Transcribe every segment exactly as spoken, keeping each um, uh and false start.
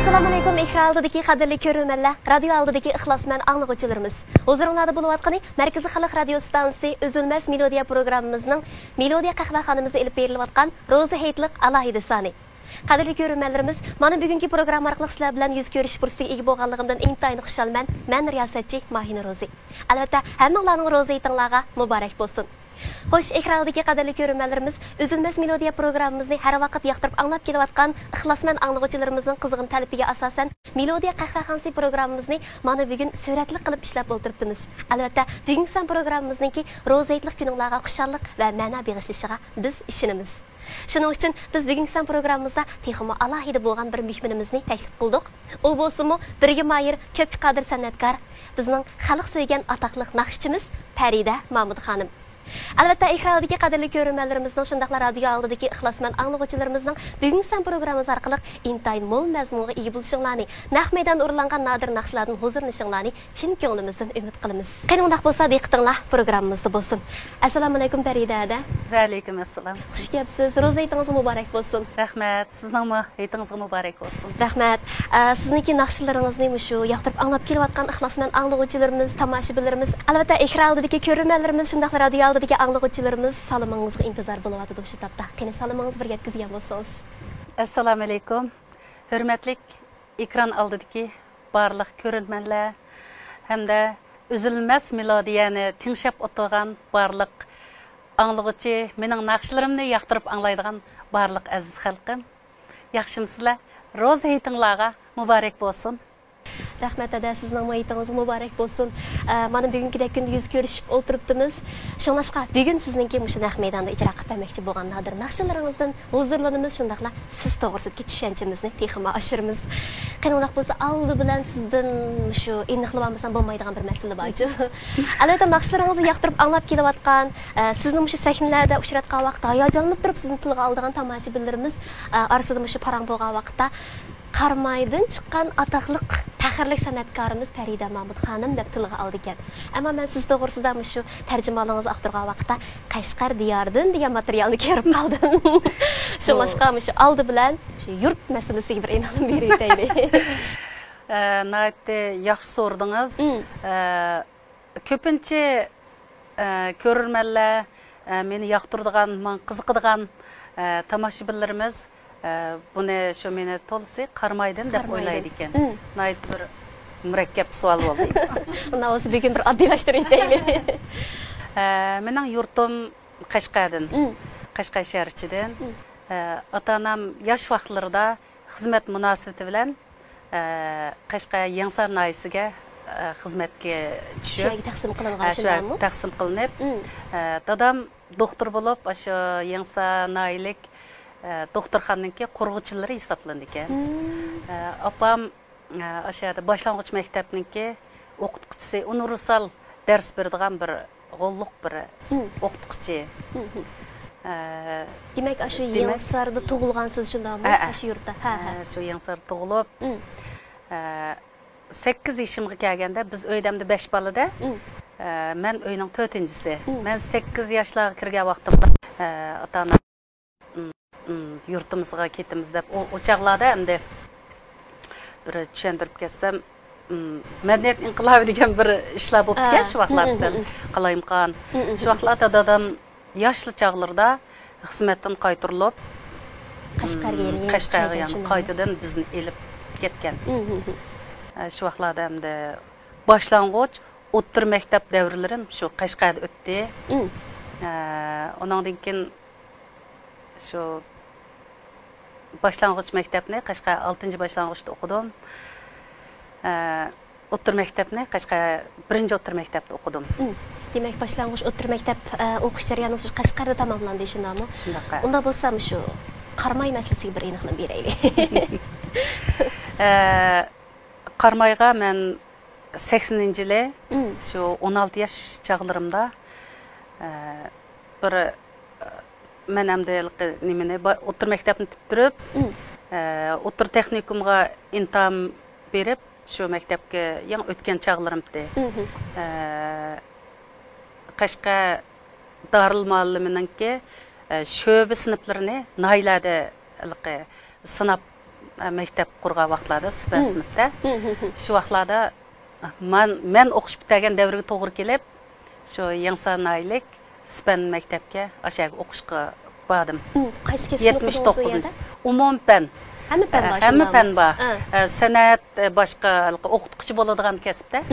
ئەسسالامۇئەلەيكۇم، ئېكران ئالدىدىكى قەدىرلىك كۆرۈرمەنلەر، رادىيو ئالدىدىكى ئىخلاسمەن ئاڭلىغۇچىلىرىمىز. ھۇزۇرۇڭلاردا بولۇۋاتقىنى مەركىزىي خەلق رادىيو ئىستانسىسى ئۈزۈلمەس مېلودىيە پروگراممىمىزنىڭ مېلودىيە قەھۋەخانىمىزدا ئېلىپ بېرىلىۋاتقان روزا ھېيتلىق ئالاھىدە سانى. قەدىرلىك كۆرۈرمەنلىرىمىز، مانا بۈگۈنكى پروگرامما ئارقىلىق سىلەر بىلەن يۈز كۆرۈشۈش پۇرسىتىگە ئىگە بولغانلىقىمدىن ئىنتايىن خۇشالمەن. مەن رىياسەتچى ماھىنۇر روزى. ئەلۋەتتە، ھەممىڭلارنىڭ روزا ھېيتىڭلارغا مۇبارەك بولسۇن. خوش، ئېكران ئالدىدىكى قەدىرلىك كۆرۈرمەنلىرىمىز، ئۈزۈلمەس مېلودىيە پروگراممىمىزنى ھەر ۋاقىت ياقتۇرۇپ ئاڭلاپ كېلىۋاتقان ئىخلاسمەن ئاڭلىغۇچىلىرىمىزنىڭ قىزغىن تەلىپىگە ئاساسەن، مېلودىيە قەھۋەخانىسى پروگراممىمىزنى مانا بۈگۈن سۈرەتلىك قىلىپ ئىشلەپ ئولتۇرۇپتىمىز. ئەلۋەتتە، بۈگۈنكى سان پروگراممىمىزنىڭكى روزا ھېيتلىق كۈنۈڭلارغا خۇشاللىق ۋە مەنا بېغىشلىشىغا بىز ئىشىنىمىز. شۇنىڭ ئۈچۈن بىز بۈگۈنكى سان پروگراممىمىزدا تېخىمۇ ئالاھىدە بولغان بىر مېھمىنىمىزنى تەكلىپ قىلدۇق. ئۇ بولسىمۇ بىرگە ماھىر، كۆپكە قادىر سەنئەتكار، بىزنىڭ خەلق سۆيگەن ئاتاقلىق ناخشىچىمىز پەرىدە مامۇت خانىم. ئەلۋەتتە، ئېكران ئالدىدىكى قەدىرلىك كۆرۈرمەنلىرىمىزنىڭ، شۇنداقلا رادىيو ئالدىدىكى ئىخلاسمەن ئاڭلىغۇچىلىرىمىزنىڭ بۈگۈنكى سان پروگراممىمىز ئارقىلىق ئىنتايىن مول مەزمۇنغا ئىگە بولۇشۇڭلارنى، نەق مەيداندا ئورۇنلانغان نادىر ناخشىلاردىن ھۇزۇرلىنىشىڭلارنى چىن كۆڭلىمىزدىن ئۈمىد قىلىمىز. قېنى، ئۇنداق بولسا، دىققىتىڭلار پروگراممىمىزدا بولسۇن. ئەسسالامۇئەلەيكۇم، پەرىدە ھەدە. ۋەئەلەيكۇم ئەسسالام. خۇش كەپسىز. روزا ھېيتىڭىز مۇبارەك بولسۇن. رەھمەت. سىزنىڭمۇ ھېيتىڭىزغا مۇبارەك بولسۇن. رەھمەت. ئە، سىزنىڭكى ناخشىلىرىڭىزنى مۇشۇ ياقتۇرۇپ ئاڭلاپ كېلىۋاتقان ئىخلاسمەن ئاڭلىغۇچىلىرىمىز، تاماشىبىنلىرىمىز، ئەلۋەتتە، ئېكران ئالدىدىكى كۆرۈرمەنلىرىمىز، شۇنداقلا رادىيو ئالدىدىكى ئاڭلىغۇچىلىرىمىز سالىمىڭىزغا ئىنتىزار بولۇۋاتىدۇ شۇ تاپتا. قېنى، سالىمىڭىزنى بىر يەتكۈزگەن بولسىڭىز. ئەسسالامۇئەلەيكۇم. ھۆرمەتلىك ئېكران ئالدىدىكى بارلىق كۆرۈرمەنلەر ھەمدە ئۈزۈلمەس مېلودىيەنى تىڭشاپ ئولتۇرغان بارلىق ئاڭلىغۇچى، مېنىڭ ناخشىلىرىمنى ياقتۇرۇپ ئاڭلايدىغان بارلىق ئەزىز خەلقىم، ياخشىمۇسىلەر؟ روزا ھېيتىڭلارغا مۇبارەك بولسۇن! رەھمەت ھەدە، سىزنىڭمۇ ھېيتىڭىزغا مۇبارەك بولسۇن. ئە، مانا بۈگۈنكىدەك كۈندە يۈز كۆرۈشۈپ ئولتۇرۇپتىمىز. شۇڭلاشقا بۈگۈن سىزنىڭكى مۇشۇ نەق مەيداندا ئىجرا قىلىپ بەرمەكچى بولغان نادىر ناخشىلىرىڭىزدىن ھۇزۇرلىنىمىز، شۇنداقلا سىز توغرىسىدىكى چۈشەنچىمىزنى تېخىمۇ ئاشۇرىمىز. قېنى، ئۇنداق بولسا، ئالدى بىلەن سىزدىن مۇشۇ ئېنىقلىۋالمىسام بولمايدىغان بىر مەسىلە بارچۇ. ئەلۋەتتە، ناخشىلىرىڭىزنى ياقتۇرۇپ ئاڭلاپ كېلىۋاتقان، ئە، سىزنى مۇشۇ سەھنىلەردە ئۇچراتقان ۋاقىتتا ھاياجانلىنىپ تۇرۇپ سىزنى تىلغا ئالىدىغان تاماشىبىنلىرىمىز، ئە، ئارىسىدا مۇشۇ پاراڭ بولغان ۋاقىتتا، قارامايدىن چىققان ئاتاقلىق پەخىرلىك سەنئەتكارىمىز پەرىدە مامۇت خانىم دەپ تىلغا ئالىدىكەن. ئەمما مەن سىز توغرىسىدا مۇشۇ تەرجىمىھالىڭىزنى ئاختۇرغان ۋاقىتتا، قەشقەر دىيارىدىن دېگەن ماتېرىيالنى كۆرۈپ قالدىم. شۇڭلاشقا مۇشۇ ئالدى بىلەن شۇ يۇرت مەسىلىسىگە بىر ئېنىقلىما بېرىۋېتەيلى. ئە، ناھايىتى ياخشى سورىدىڭىز. مم. ئە، كۆپىنچە، ئە، كۆرۈرمەنلەر، ئە، مېنى ياقتۇرىدىغان، ماڭا قىزىقىدىغان، ئە، تاماشىبىنلىرىمىز، ئە، بۇنى شۇ مېنى تولىسى قارامايدىن دەپ قارامايدىن. ئويلايدىكەن. مم. ناھايىتى بىر مۇرەككەپ سوئال بولدى. ئۇنداق بولسا بۈگۈن بىر ئاددىيلاشتۇرۇۋېتەيلى. ئە، مېنىڭ يۇرتۇم قەشقەردىن. مم. قەشقەر شەھەر ئىچىدىن. مم. ئە، ئاتا-ئانام ياش ۋاقىتلىرىدا خىزمەت مۇناسىۋىتى بىلەن، ئە، قەشقەر يېڭىسار ناھىيەسىگە، ئە، خىزمەتكە چۈشۈپ، شۇ يەرگە تەقسىم قىلىنغان، ئە، شۇ يەردە شۇنداقمۇ؟ تەقسىم قىلىنىپ، مم. ئە، دادام دوختۇر بولۇپ، ئاشۇ يېڭىسار ناھىيەلىك، ئە، دوختۇرخانىنىڭكى قۇرغۇچىلىرى ھېسابلىنىدىكەن. مم. ئە، ئاپام ئە، ئاشۇ يەردە باشلانغۇچ مەكتەپنىڭكى ئوقۇتقۇچىسى، ئۇنىۋېرسال دەرس بېرىدىغان بىر غوللۇق بىر مم. ئوقۇتقۇچى. مم. ئە، دېمەك، ئاشۇ دېمەك، يېڭىساردا تۇغۇلغانسىز، شۇنداقمۇ؟ ھە، ھە. ئاشۇ يۇرتتا. ھە، ھە. ئە، شۇ يېڭىساردا تۇغۇلۇپ، مم. ئە، سەككىز يېشىمغا كەلگەندە، بىز ئۆيدە ئەمدى بەش بالىدە، مم. ئە، مەن ئۆينىڭ تۆتىنچىسى. مم. مەن سەككىز ياشلارغا كىرگەن ۋاقتىمدا، ئە، ئاتا-ئانا ئىم، ئىم، يۇرتىمىزغا كېتىمىز دەپ، ئۇ، ئۇ چاغلاردا ئەمدى بىر چۈشەندۈرۈپ كەتسەم، ئىم، مەدەنىيەت ئىنقىلابى دېگەن بىر ئىشلار بوپتىكەن، ئا. شۇ ۋاقىتلاردا مم، سەل مم. قالايمىقان. مم، مم. شۇ ۋاقىتلاردا دادام ياشلا چاغلىرىدا خىزمەتتىن قايتۇرۇلۇپ، قايتىشقا ئىم، يەنە قەشقەرگە كەلگەن، يەنە شۇنداقمۇ؟ قايتىدىن بىزنى ئېلىپ كەتكەن. مم، مم، مم. ئە، شۇ ۋاقىتلاردا ئەمدى باشلانغۇچ، ئوتتۇرا مەكتەپ دەۋرلىرىم شۇ قەشقەردە ئۆتتى. مم. ئە، ئۇنىڭدىن كېيىن شۇ باشلانغۇچ مەكتەپنى قەشقەر ئالتىنچى باشلانغۇچتا ئوقۇدۇم. ئە، ئوتتۇرا مەكتەپنى قەشقەر بىرىنچى ئوتتۇرا مەكتەپتە ئوقۇدۇم. مم. دېمەك، باشلانغۇچ، ئوتتۇرا مەكتەپ، ئە، ئوقۇش جەريانىڭىز شۇ قەشقەردە تاماملاندى، شۇنداقمۇ؟ شۇنداق. ئۇنداق بولسا، مۇشۇ قاراماي مەسىلىسىگە بىر ئېنىقلىما بېرەيلى. ئە، قارامايغا مەن سەكسىنىنچى يىلى، مم. شۇ ئون ئالتە ياش چاغلىرىمدا، ئە، بىر، ئە، مەن ئەمدى ھېلىقى نېمىنى، با-، ئوتتۇرا مەكتەپنى پۈتتۈرۈپ، مم. ئە، ئوتتۇرا تېخنىكومغا ئىمتىھان بېرىپ، شۇ مەكتەپكە يېڭى ئۆتكەن چاغلىرىمتى. مم. ئە، قەشقەر دارىلمۇئەللىمىنىڭكى، ئە، شۆبە سىنىپلىرىنى ناھىيەلەردە ھېلىقى سىناپ مەكتەپ قۇرغان ۋاقىتلاردا، سىپەن سىنىپتا. شۇ ۋاقىتلاردا مەن، مەن ئوقۇش پۈتتۈرگەن دەۋرگە توغرا كېلىپ، شۇ يېڭىسار ناھىيەلىك سىپەن مەكتەپكە ئاشۇ يەرگە ئوقۇشقا باردىم. قايسى كەسىپنى ئوقۇدىڭىز ئۇ يەردە؟ ئومۇمىي پەن. ھەممە پەن بار، ھەممە پەن بار. سەنئەت، باشقا ئوقۇتقۇچى بولىدىغان كەسىپتە.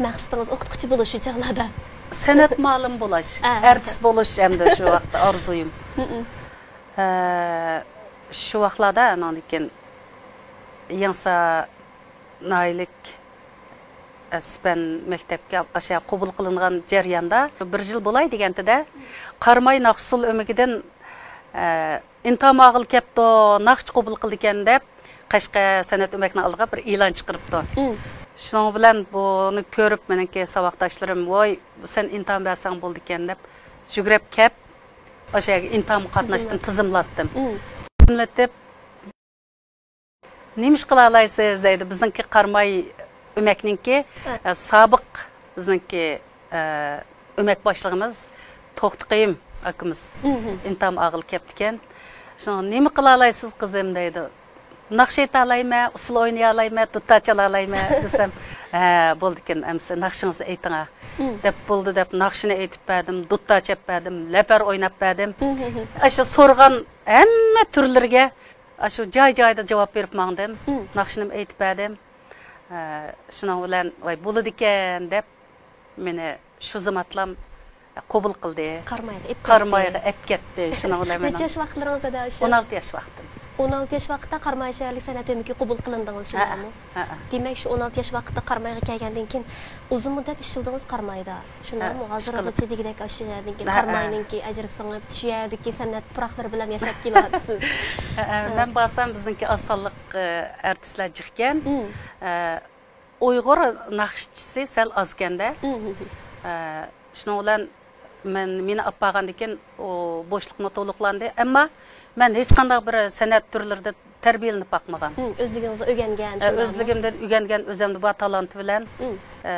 مەقسىتىڭىز ئوقۇتقۇچى بولۇش شۇ چاغلاردا؟ سەنئەت مۇئەللىمى بولۇش، ئارتىس بولۇش ئەمدى شۇ ۋاقىتتا ئارزۇيۇم. شۇ ۋاقىتلاردا ئاناندىن كېيىن يېڭىسار ناھىيەلىك، ئە، سىپەن مەكتەپكە ئاشۇ قوبۇل قىلىنغان جەرياندا، بىر يىل بولاي دېگەنتىدە، قاراماي ناخشا ئۇسسۇل ئۆمىكىدىن، ئە، ئىنتام ئاغىل كەپتۇ، ناخشىچى قوبۇل قىلىدىكەن دەپ، قەشقەر سەنئەت ئۆمەكنىڭ ئالدىغا بىر ئېلان چىقىرىپتۇ. شۇنىڭ بىلەن بۇنى كۆرۈپ، مېنىڭكى ساۋاقداشلىرىم، ۋاي، سەن ئىنتام بەرسەڭ بولىدىكەن دەپ، يۈگرەپ كەپ، ئاشۇ يەرگە ئىنتامغا قاتناشتىم، تىزىملاتتىم. تىزىملىتىپ، نېمە ئىش قىلالايسىز دەيدۇ. بىزنىڭكى قاراماي ئۆمەكنىڭكى، ئە، سابىق بىزنىڭكى، ئە، ئۆمەك باشلىقىمىز توختىقىيىم ئاكىمىز ئىنتام ئاغىل كەپتىكەن. شۇڭا نېمە قىلالايسىز قىزىم دەيدۇ. ناخشا ئېيتالايمەن، ئۇسسۇل ئوينىيالايمەن، دۇتار چالالايمەن دېسەم، ھە، بولدىكەن، ئەمسە ناخشىڭىزنى ئېيتىڭا دەپ، بولدى دەپ ناخشىنى ئېيتىپ بەردىم، دۇتار چەپ بەردىم، لەپەر ئويناپ بەردىم. ئاشۇ سورىغان ھەممە تۈرلىرىگە ئاشۇ جاي-جايىدا جاۋاب بېرىپ ماڭدىم. ناخشىنىمۇ ئېيتىپ بەردىم. ئە، شۇنىڭ بىلەن، ۋاي، بولىدىكەن دەپ، مېنى شۇ زاماتلام قوبۇل قىلدى. قارامايغا ئېپ كەتتى. قارامايغا ئېپ كەتتى. شۇنىڭ بىلەن مېنىڭ نەچچە ياش ۋاقىتلىرىڭىزدا ئىدى ئاشۇ؟ ئون ئالتە ياش ۋاقتىم. ئون ئالتە ياش ۋاقىتتا قاراماي شەھەرلىك سەنئەت ئۆمىكىگە قوبۇل قىلىندىڭىز، شۇنداقمۇ؟ ھەئە. دېمەك، شۇ ئون ئالتە ياش ۋاقىتتا قارامايغا كەلگەندىن كېيىن ئۇزۇن مۇددەت ئىشلىدىڭىز قارامايدا. شۇنداقمۇ؟ ھازىرغىچە دېگۈدەك ئاشۇ يەردىكى قاراماينىڭكى ئەجرى سىڭىپ، شۇ يەردىكى سەنئەت پۇراقلىرى بىلەن ياشاپ كېلىۋاتىسىز. ھەئە، مەن بارسام بىزنىڭكى ئاز سانلىق، ئە، ئارتىسلار جىقكەن. ئە، ئۇيغۇر ناخشىچىسى سەل ئازكەندە. ئە، شۇنىڭ بىلەن مەن، مېنى ئاپارغاندىن كېيىن ئۇ بوشلۇقمۇ تولۇقلاندى. ئەمما مەن ھېچقانداق بىر سەنئەت تۈرلىرىدە تەربىيەلىنىپ باقمىغان. ئۆزلۈكىڭىزدە ئۆگەنگەن، ئە، شۇنداقمۇ؟ ئۆزلۈكۈمدىن ئۆگەنگەن، ئۆزۈمدە بار تالانت بىلەن، ئە،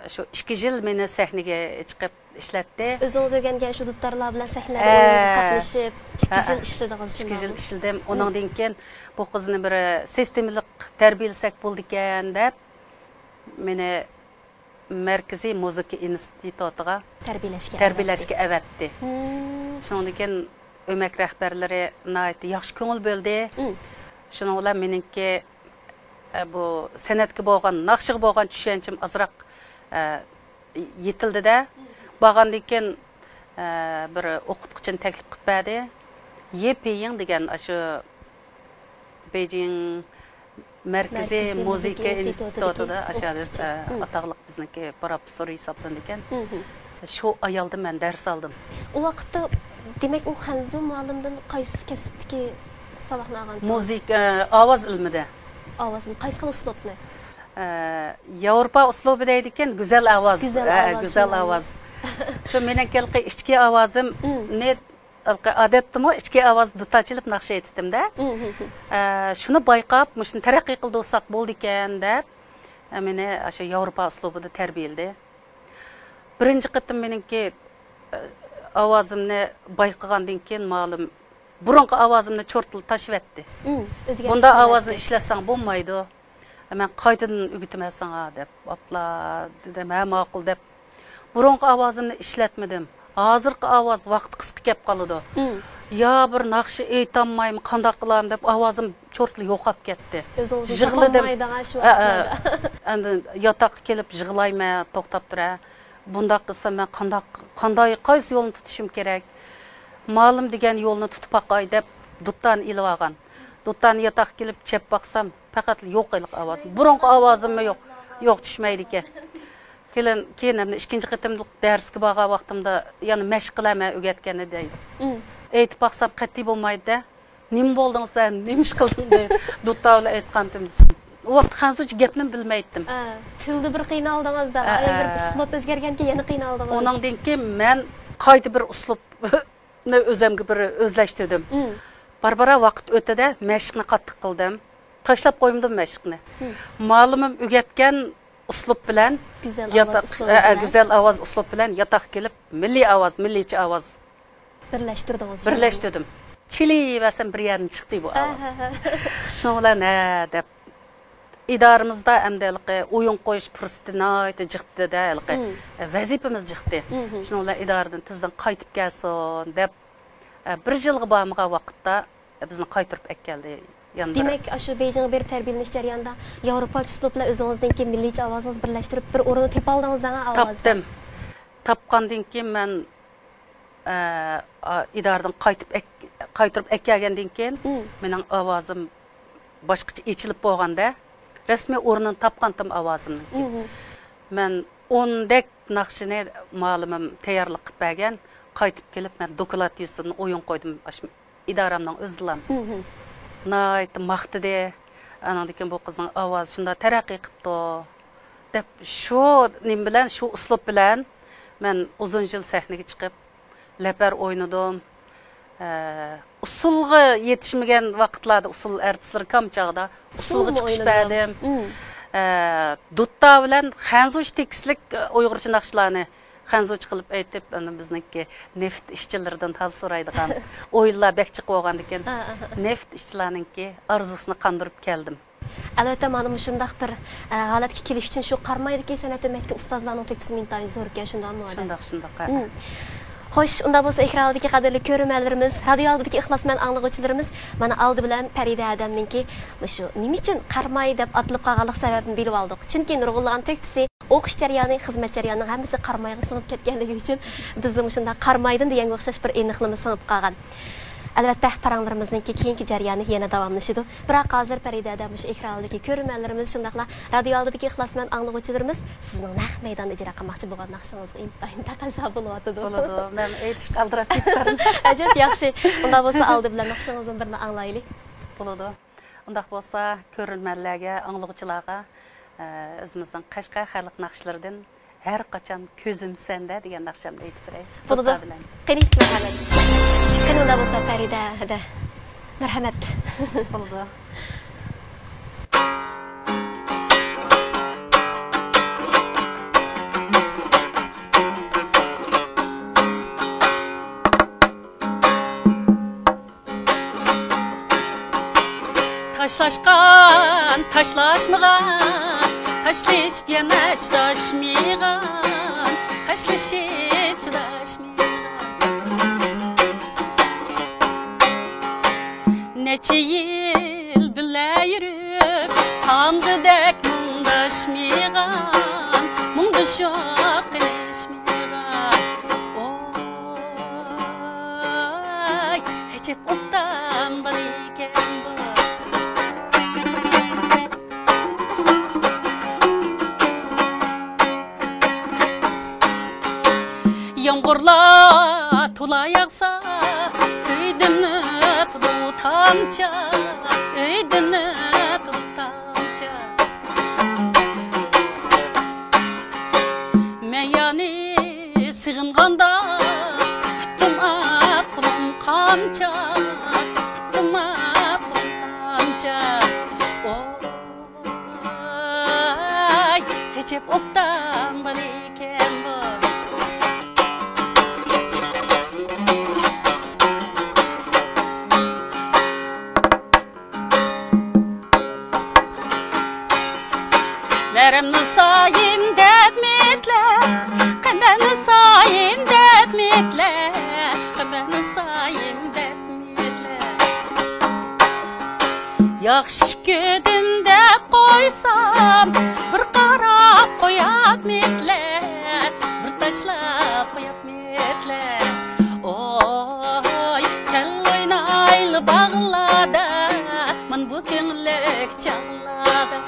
شۇ ئىككى يىل مېنى سەھنىگە چىقىپ ئىشلەتتى. ئۆزىڭىز ئۆگەنگەن شۇ دۇتارلار بىلەن سەھنىلەردە ئويۇنغا قاتنىشىپ، ئىككى يىل ئىشلىدىڭىز، شۇنداقمۇ؟ ئىككى يىل ئىشلىدىم. ئۇنىڭدىن كېيىن بۇ قىزنى بىر سىستېمىلىق تەربىيەلىسەك بولىدىكەن دەپ، مېنى مەركىزىي مۇزىكا ئىنستىتۇتىغا تەربىيەلەشكە، تەربىيەلەشكە ئەۋەتتى. شۇنىڭدىن كېيىن ئۆمەك رەھبەرلىرى ناھايىتى ياخشى كۆڭۈل بۆلدى. شۇنىڭ بىلەن مېنىڭكى، ئە، بۇ سەنئەتكە بولغان، ناخشىغا بولغان چۈشەنچەم ئازراق، ئە، يېتىلدى-دە. بارغاندىن كېيىن، ئە، بىر ئوقۇتقۇچىنى تەكلىپ قىلىپ بەردى. يې پىيىڭ دېگەن ئاشۇ بېيجىڭ مەركىزىي مۇزىكا ئىنستىتۇتىدا ئاشۇ يەردە، ئە، ئاتاقلىق بىزنىڭكى پروفېسسور ھېسابلىنىدىكەن. شۇ ئايالدىن مەن دەرس ئالدىم. ئۇ ۋاقىتتا، دېمەك، ئۇ خەنزۇ مۇئەللىمدىن قايسى كەسىپتىكى ساۋاقنى ئالغان؟ مۇزىكا، ئاۋاز ئىلمىدە. ئاۋاز ئىلمى. قايسى خىل ئۇسلۇبنى؟ ئە، ياۋروپا ئۇسلۇبى دەيدىكەن، گۈزەل ئاۋاز. گۈزەل ئاۋاز، گۈزەل ئاۋاز. شۇ مېنىڭكى ھېلىقى ئىچكى ئاۋازىمنى، ئادەتتىمۇ ئىچكى ئاۋاز دۇتار چېلىپ ناخشا ئېيتتىم-دە. ئە، شۇنى بايقاپ، مۇشۇنى تەرەققىي قىلدۇرساق بولىدىكەن دەپ، ئە، مېنى ئاشۇ ياۋروپا ئۇسلۇبىدا تەربىيەلىدى. بىرىنچى قېتىم مېنىڭكى، ئە، ئاۋازىمنى بايقىغاندىن كېيىن مۇئەللىم بۇرۇنقى ئاۋازىمنى چورتلا تاشلىۋەتتى. بۇنداق ئاۋازنى ئىشلەتسەڭ بولمايدۇ. مەن قايتىدىن ئۆگىتىمەن ساڭا دەپ. ئاپلا دېدىم، ھە، ماقۇل دەپ. بۇرۇنقى ئاۋازىمنى ئىشلەتمىدىم. ھازىرقى ئاۋاز ۋاقتى قىسقا كەپ قالىدۇ. يا بىر ناخشا ئېيتالمايمەن، قانداق قىلارمەن دەپ ئاۋازىم چورتلا يوقاپ كەتتى. ئۆزىڭىزنى يىغلىدىم. تاپالمايدىغان شۇ ۋاقىتلاردا. ئەندى ياتاققا كېلىپ يىغلايمەن، توختاپ تۇرە. بۇنداق قىلسام مەن قانداق، قانداق، قايسى يولنى تۇتۇشۇم كېرەك؟ مۇئەللىم دېگەن يولنى تۇتۇپ باقاي دەپ دۇتارنى ئېلىۋالغان. دۇتارنى ياتاققا كېلىپ چەپ باقسام، پەقەت يوق ھېلىقى ئاۋاز. بۇرۇنقى ئاۋازىممۇ يوق، يوق چۈشمەيدىكەن. كېيىن، كېيىن ئەمدى ئىككىنچى قېتىملىق دەرسكە بارغان ۋاقتىمدا يەنە مەشىق قىلىمەن ئۆگەتكەننى دەيدۇ. ئېيتىپ باقسام قەتئىي بولمايدۇ-دە. نېمە بولدۇڭ سەن؟ نېمە ئىش قىلدىڭ؟ دەيدۇ. دۇتار بىلەن ئېيتقانتىم دېسەم. ئۇ ۋاقىتتا خەنزۇچە گەپنىمۇ بىلمەيتتىم. تىلدا بىر قىينالدىڭىز-دە، ئايا بىر ئۇسلۇب ئۆزگەرگەنكىن يەنە قىينالدىڭىز. ئۇنىڭدىن كېيىن مەن قايتا بىر ئۇسلۇب نى ئۆزۈمگە بىر ئۆزلەشتۈردۈم. بارا-بارا ۋاقىت ئۆتتى-دە، مەشىقنى قاتتىق قىلدىم. تاشلاپ قويمىدىم مەشىقنى. مۇئەللىمىم ئۆگەتكەن ئۇسلۇب بىلەن، گۈزەل ئاۋاز ئۇسلۇب بىلەن ياتاق، ھە، ھە، گۈزەل ئاۋاز ئۇسلۇب بىلەن ياتاققا كېلىپ، مىللىي ئاۋاز، مىللىيچە ئاۋاز بىرلەشتۈردىڭىز، بىرلەشتۈردۈم. چېلىۋەرسەم بىر يەردىن چىقتى بۇ ئاۋاز. شۇنىڭ بىلەن ھە دەپ، ئىدارىمىزدا ئەمدى ھېلىقى ئويۇن قويۇش پۇرسىتى ناھايىتى جىقتىدە، ھېلىقى ۋەزىپىمىز جىقتى. شۇنىڭ بىلەن ئىدارىدىن تېزدىن قايتىپ كەلسۇن دەپ، بىر يىلغا بارمىغان ۋاقىتتا بىزنى قايتۇرۇپ ئەكەلدى ياندىراپ. دېمەك، ئاشۇ بېيجىڭغا بېرىپ تەربىيەلىنىش جەريانىدا ياۋروپاچە ئۇسلۇب بىلەن ئۆزىڭىزنىڭكى مىللىيچە ئاۋازىڭىزنى بىرلەشتۈرۈپ، بىر ئورۇننى تېپالدىڭىز دەڭە ئاۋازدا. تاپتىم. تاپقاندىن كېيىن مەن، ئە، ئا-، ئىدارىدىن قايتىپ ئەك-، قايتۇرۇپ ئەكەلگەندىن كېيىن مېنىڭ ئاۋازىم باشقىچە ئېچىلىپ بولغاندا، رەسمىي ئورنىنى تاپقانتىم ئاۋازىمنىڭكى. مەن ئوندەك ناخشىنى مۇئەللىمىم تەييارلىق قىلىپ بەرگەن، قايتىپ كېلىپ مەن دوكلات يۈزىسىدىن ئويۇن قويدۇم. ئاشۇ ئىدارەمنىڭ ئۆزىدىلا. ناھايىتى ماختىدى. ئانىڭدىن كېيىن بۇ قىزنىڭ ئاۋازى شۇنداق تەرەققىي قىپتۇ، دەپ شۇ نېمە بىلەن، شۇ ئۇسلۇب بىلەن مەن ئۇزۇن يىل سەھنىگە چىقىپ، لەپەر ئوينىدىم. ئە، ئۇسسۇلغا يېتىشمىگەن ۋاقىتلاردا ئۇسسۇل ئارتىسلىرى كام چاغدا ئۇسسۇلغا ئۇسسۇلمۇ چىقىش ئوينىدىڭىز؟ بەردىم. ئە، دۇتتا بىلەن خەنزۇچە تېكىستلىك، ئە، ئۇيغۇرچە ناخشىلارنى خەنزۇچە قىلىپ ئېيتىپ، ئانا بىزنىڭكى نېفىت ئىشچىلىرىدىن ھال سورايدىغان ئويۇنلار بەك جىق بولغاندىكىن، ھە، ھە، ھە. نېفىت ئىشچىلارنىڭكى ئارزۇسىنى قاندۇرۇپ كەلدىم. ئەلۋەتتە، مانا مۇشۇنداق بىر، ئە، ھالەتكە كېلىش ئۈچۈن شۇ قارامايدىكى سەنئەت ئۆمەكتىكى ئۇستازلارنىڭ تۆھپىسى ئىنتايىن زوركەن، شۇنداقمۇ ئادەم؟ شۇنداق، شۇنداق، ھە. مم. خوش، ئۇنداق بولسا، ئېكران ئالدىدىكى قەدىرلىك كۆرۈرمەنلىرىمىز، رادىيو ئالدىدىكى ئىخلاسمەن ئاڭلىغۇچىلىرىمىز، مانا ئالدى بىلەن پەرىدە ھەدەمنىڭكى مۇشۇ نېمە ئۈچۈن قاراماي دەپ ئاتىلىپ قالغانلىق سەۋەبىنى بىلىپ ئالدۇق. چۈنكى نۇرغۇنلىغان تۆھپىسى، ئوقۇش جەريانى، خىزمەت جەريانىنىڭ ھەممىسى قارامايغا سىڭىپ كەتكەنلىكى ئۈچۈن، بىزدە مۇشۇنداق قارامايدىن دېگەنگە ئوخشاش بىر ئېنىقلىما سىڭىپ قالغان. ئەلۋەتتە، پاراڭلىرىمىزنىڭكى كېيىنكى جەريانى يەنە داۋاملىشىدۇ. بىراق ھازىر پەرىدە ھەدەم مۇشۇ ئېكران ئالدىدىكى كۆرۈرمەنلىرىمىز، شۇنداقلا رادىيو ئالدىدىكى ئىخلاسمەن ئاڭلىغۇچىلىرىمىز سىزنىڭ نەق مەيداندا ئىجرا قىلماقچى بولغان ناخشىڭىزغا ئىنتايىن تەقەززا بولۇۋاتىدۇ. بولىدۇ، مەن ئېيتىشقا ئالدىراپ كېتىپ بارىمەن. ئەجەب ياخشى. ئۇنداق بولسا، ئالدى بىلەن ناخشىڭىزدىن بىرنى ئاڭلايلى. بولىدۇ. ئۇنداق بولسا، كۆرۈرمەنلەرگە، ئاڭلىغۇچىلارغا، ئە، ئۆزىمىزنىڭ قەشقەر خەلق ناخشىلىرىدىن ھەر قاچان كۆزۈم سەندە دېگەن ناخشامنى ئېيتىپ بېرەي. بولىدۇ. دۇتتا بىلەن. قېنى، مەرھەمەت. قېنى، ئۇنداق بولسا، پەرىدە ھەدە. مەرھەمەت. بولىدۇ. تاشلاشقان، تاشلاشمىغان، تاشلىشىپ يەنە چىداشمىغان، تاشلىشىپ چىداشمىغان. نەچچە يىل بىللە يۈرۈپ، قاندىدەك مۇڭداشمىغان، مۇڭدىشىپ قېلىشمىغان. ئوي، ئەجەب ئوبدان بالىكەن بۇ. يامغۇرلار تولا ياغسا، ئۆيدىن ئېقىدۇ تامچە، ئۆيدىن ئېقىدۇ تامچە. مەن يەنە سېغىنغاندا، پۇتۇم ئەت، قولۇم قانچە، پۇتۇم ئەت، قولۇم قانچە. ئوي، ئەجەب ئوبدان بالىكەن بۇ. نەرمىنى سايىم دەپمىدىلە، قەمبەرنى سايىم دەپمىدىلە، قەمبەرنى سايىم دەپمىدىلە. ياخشى كۆردۈم دەپ قويسام، بىر قاراپ قوياپمىدىلە، بىر تاشلاپ قوياپمىدىلە. ئوي، كەل ئوينايلى باغلاردا، مانا بۇ كۆڭۈللۈك چاغلاردا.